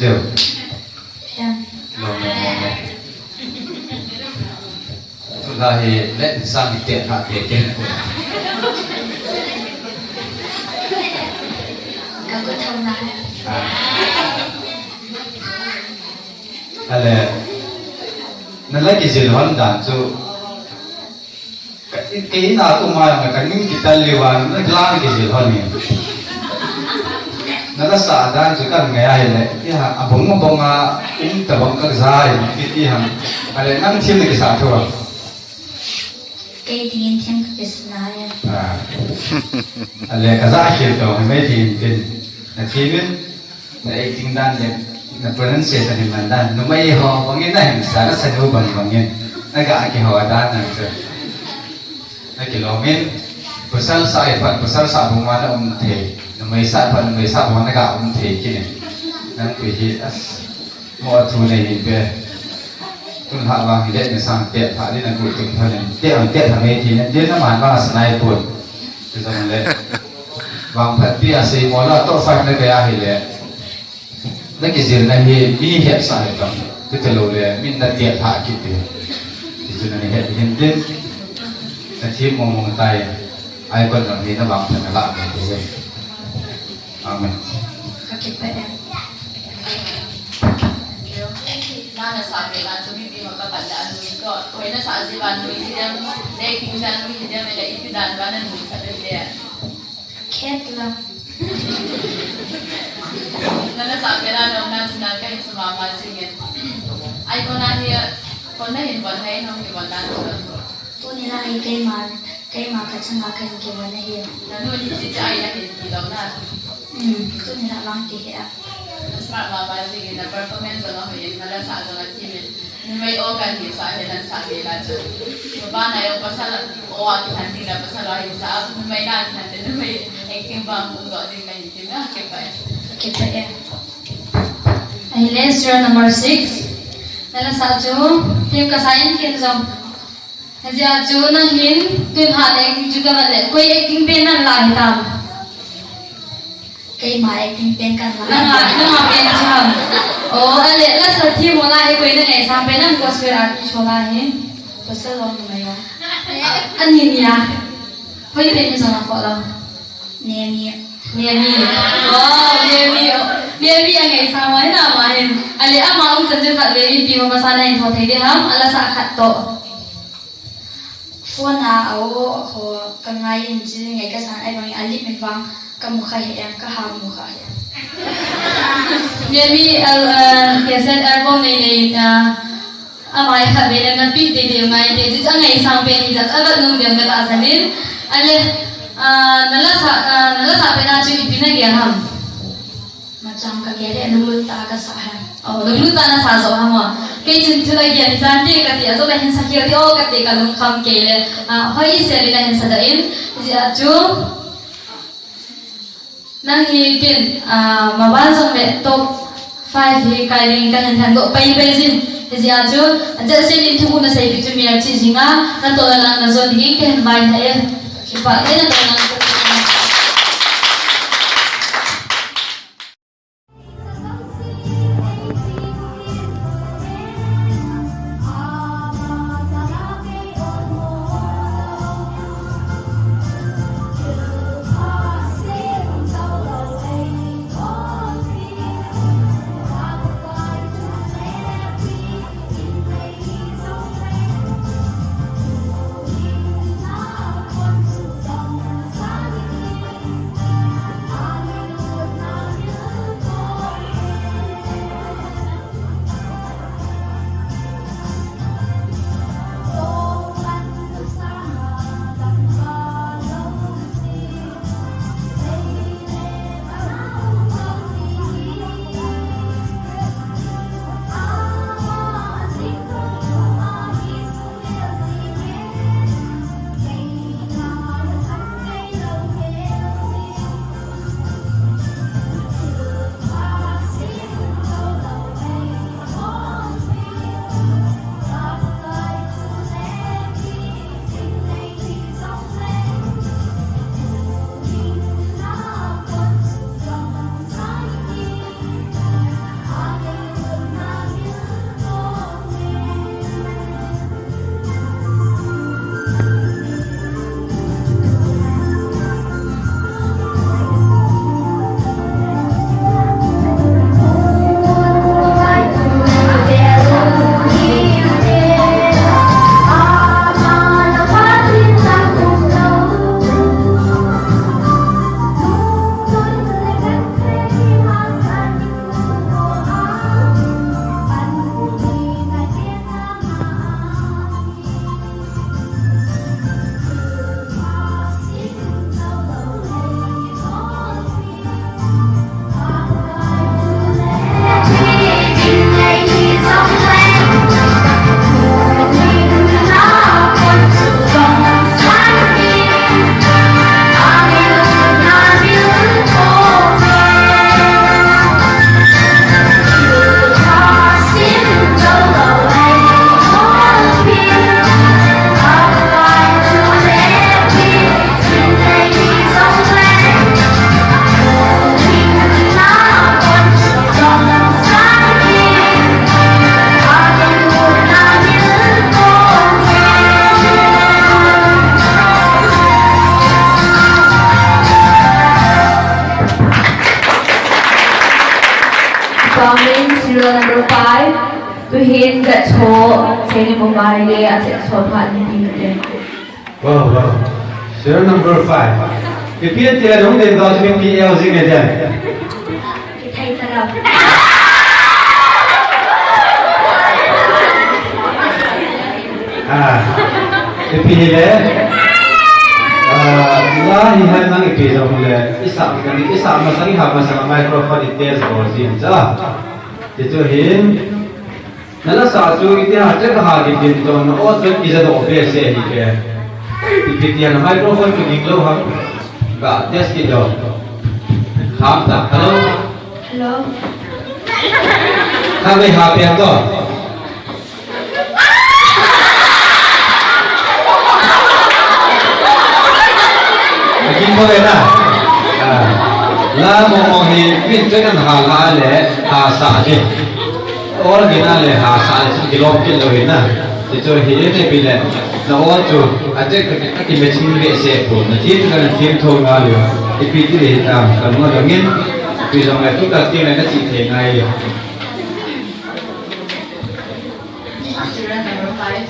Teo. Em. Lo, lo, lo, lo. Tulai hi le sang hi te ha te ke. Ka ko thau na. Ah. Ale. Na la kijil hon dan chu. Ka, kei na tu ma na ka ning kital liu a, na kilang kijil hon ni. Na la sa dan chu kan ngai a hile, i ha, a bong a bong a, um ta bong ka za i, ki ti ha. Ale nang thim na kisa thu a. Kei dingin thim ka kisa na e. Ah. Ale ka za khil to, mai thim tin. Na thim in. Na acting dan le, na pronunciation hi man dan. Numei ho bangin na hinsa, na sanu bang bangin. Na ga kiho dan na chu. Na kilom in, pasal sa i phat, pasal sa bang ma na um thei. Numei sa phat, numei sa bang na ga um thei kit in. Nang pi hi as, mo thu nei hi pe. Tun ha bang hi le ni sang te pha ni na gu tu pha ni. Te ang te pha mei thi ni. Te na man bang sa nai pun. Te jong le. Vangphatpi a sei mo la top five na kei a hile. Na kijilna hi mi hetsah hi tam. Chuti lou le, min na tiat lha kit ding. Ti chu na ni het hin tin. Na thim mong mong tai. Icon lam hi na vangphat na la mai ding. Amen. Ka kipah e. Na, na sa ve la chu mipi ho ka pan da nui ko. Koi na sa ji va nui hi dem. Dei king sa nui hi dem, le ipi dan va na nui sa de de. Khet lo. Na, na sa pela nong na sina ka hin suma ma jingin. Ai ko na hi, ko na hin bon hai nong ki bon na sina. Tuni la hi keima, keima ka changa ka hin ki bon na hi. Na nu ni ji ai na hin ki lo na. Hmm, tuni la vang ti hi a. Smart mama jingin na performance jong a hoiyin, na la sa jong a kimin. Numei o kan hisah hi na sa hi la chu. Bana yo pasal o a kihan ding la pasal a hisah. Numei na kihan ding numei acting bang kum doh ding la hin tin na kipah e. Kipah e. Ahile serial number six. Na la sa chu thim ka sa in kin jong. Hijeh a chu nang hin tun ha le acting chu ka va le. Koi acting pen nan la hitam. Keima acting pen kan la. Nang a, nang a pen chu ham. Oh, ale, la sa thi mo la hi koi na ngai sang pen nang gospel artist ho la hi. Pasal lo numei o. Ani ni a. Hoi pen ni jong a ko la. Nemi. Nemi. Wow, Nemi. Nemi a ngai sang mo hi na ma hin. Ale, ama um chan chu khat ve mipi ho masa na hin tho thei de ham. Ala sa khat to. Phone a, a o ho ka ngai in chi ngai ka san ai bang a lim in vang ka mu kha he em, ka ha mu kha he em. Nemi al, uh, cassette album nei nei, uh, amai kha ve na pi de de ngai de, ji a ngai sang pe ni da, a vat nung dem na la sa nin. Ale, uh, na la sa, uh, na la sa pe na chu ipi na gel ham. Machang ka gel e, lunglut tah a ka sa e. Oh, lunglut tah a na sa jo ham o. Kei chun thil a gel hi jan te ka ti a, jo ka hin sa kei ti o ka ti ka lungkham kei le. Ah, hoi se le na hin sa da in. Hijeh a chu. Nang hi tin, ah, ma ba jong le top five hi kai ding ka hin han go pai pai jin. Hijeh a chu, a jat se din thu na sei pi chu mi a chi jing a, na to na lang na jon ding ka hin vai tha e. Kipah le na to na lang. Coming serial number five, Tuhin Jatcho, Seni Mumbai le, Achet Sopha ni ti te. Wow, wow. Serial number five. Ipi ti a dong den ba tu ipi el jing e den. Thei ta la. Ah, ipi hi le. Ah, la hi han nang ipi jong le. Isa, isa masang, iha masang microphone i test bol jing cha. Ti chu hin. Na la sa chu iti ha che ka ha di din to na o chu ki ja do be se hi ke. Ipi ti na microphone chu ding lo ha. Ka test ki do. Ham ta. Hello. Hello. Ka ve ha pe to. Akin ko le na. Ah. La mo mo hi min che kan ha la le ha sa je. Or gina le ha sa le chu kilom kit lou hin na. Ti chu hi ne pi le. Na or chu a che ka ki me ching ve se pu. Na ti chu kana thim tho nga le. Ipi ti le ta. Ka mo dang in. Pi jong le tu ka ti le na ti the ngai. Serial number five.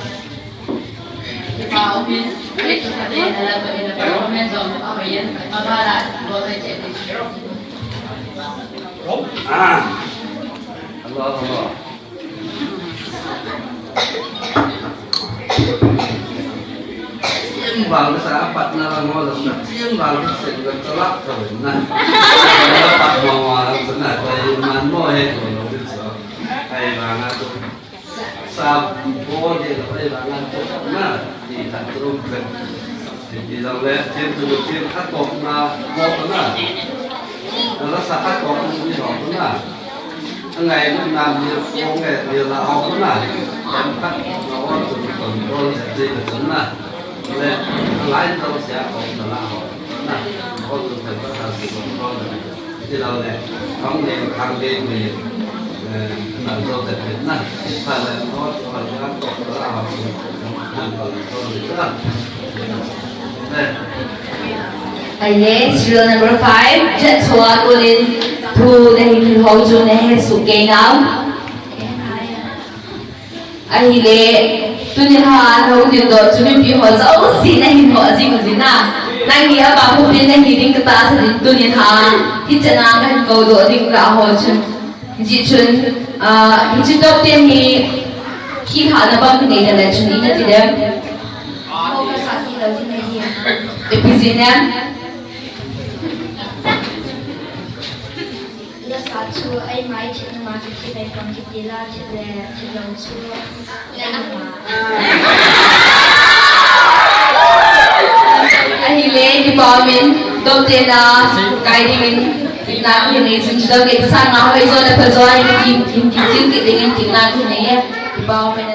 Kipa umin, Kristo kate na la to ina performance of Amen. Mabala, go to check. Ah. Allah, Allah. Tiang bal sa apat na la mo la sa. Tiang bal sa sen ka talak ka na. Apat mo mo la sa na. Ko man mo he ko lo sa. Ai ba na to. Sa bo de la pai la ngan to na, ti ta tru pe. Ti ti la le, ti tu ti kha to na, mo na. La sa kha to ni ho na. Ngai na ni ko ngai ni la ho na. Kan kha na ho tu to to se ti na. Le, lai to se ko na ho na. Ho tu pe pa sa si ko na. Aile, serial number five, Jatcho a konin thu nahin hilhou chu nahe soh kei nam. Ahile, tuni a nahung dingdoh chu mipi ho jouse nahin ho jing uvin na. Nang hi apa khu pin nahi ding katahsan in tuni a. Hichan a kahin koudoh ding lah ho chun. Hijeh chun, ah, hiche top ten hi kihahna bang hinei le chun ina ti dem. Ipi jeh ham. Lasa chu eima thil ma chu thil eipang kiti la thil le thil lou chu. Ahile, kipa umin, top ten a kai dingin, kipana kahin nei jing chu, kei sanga hoi jo le pha jo, in ki, in kijil kit dingin, kipana kahin nei e, kipa umin.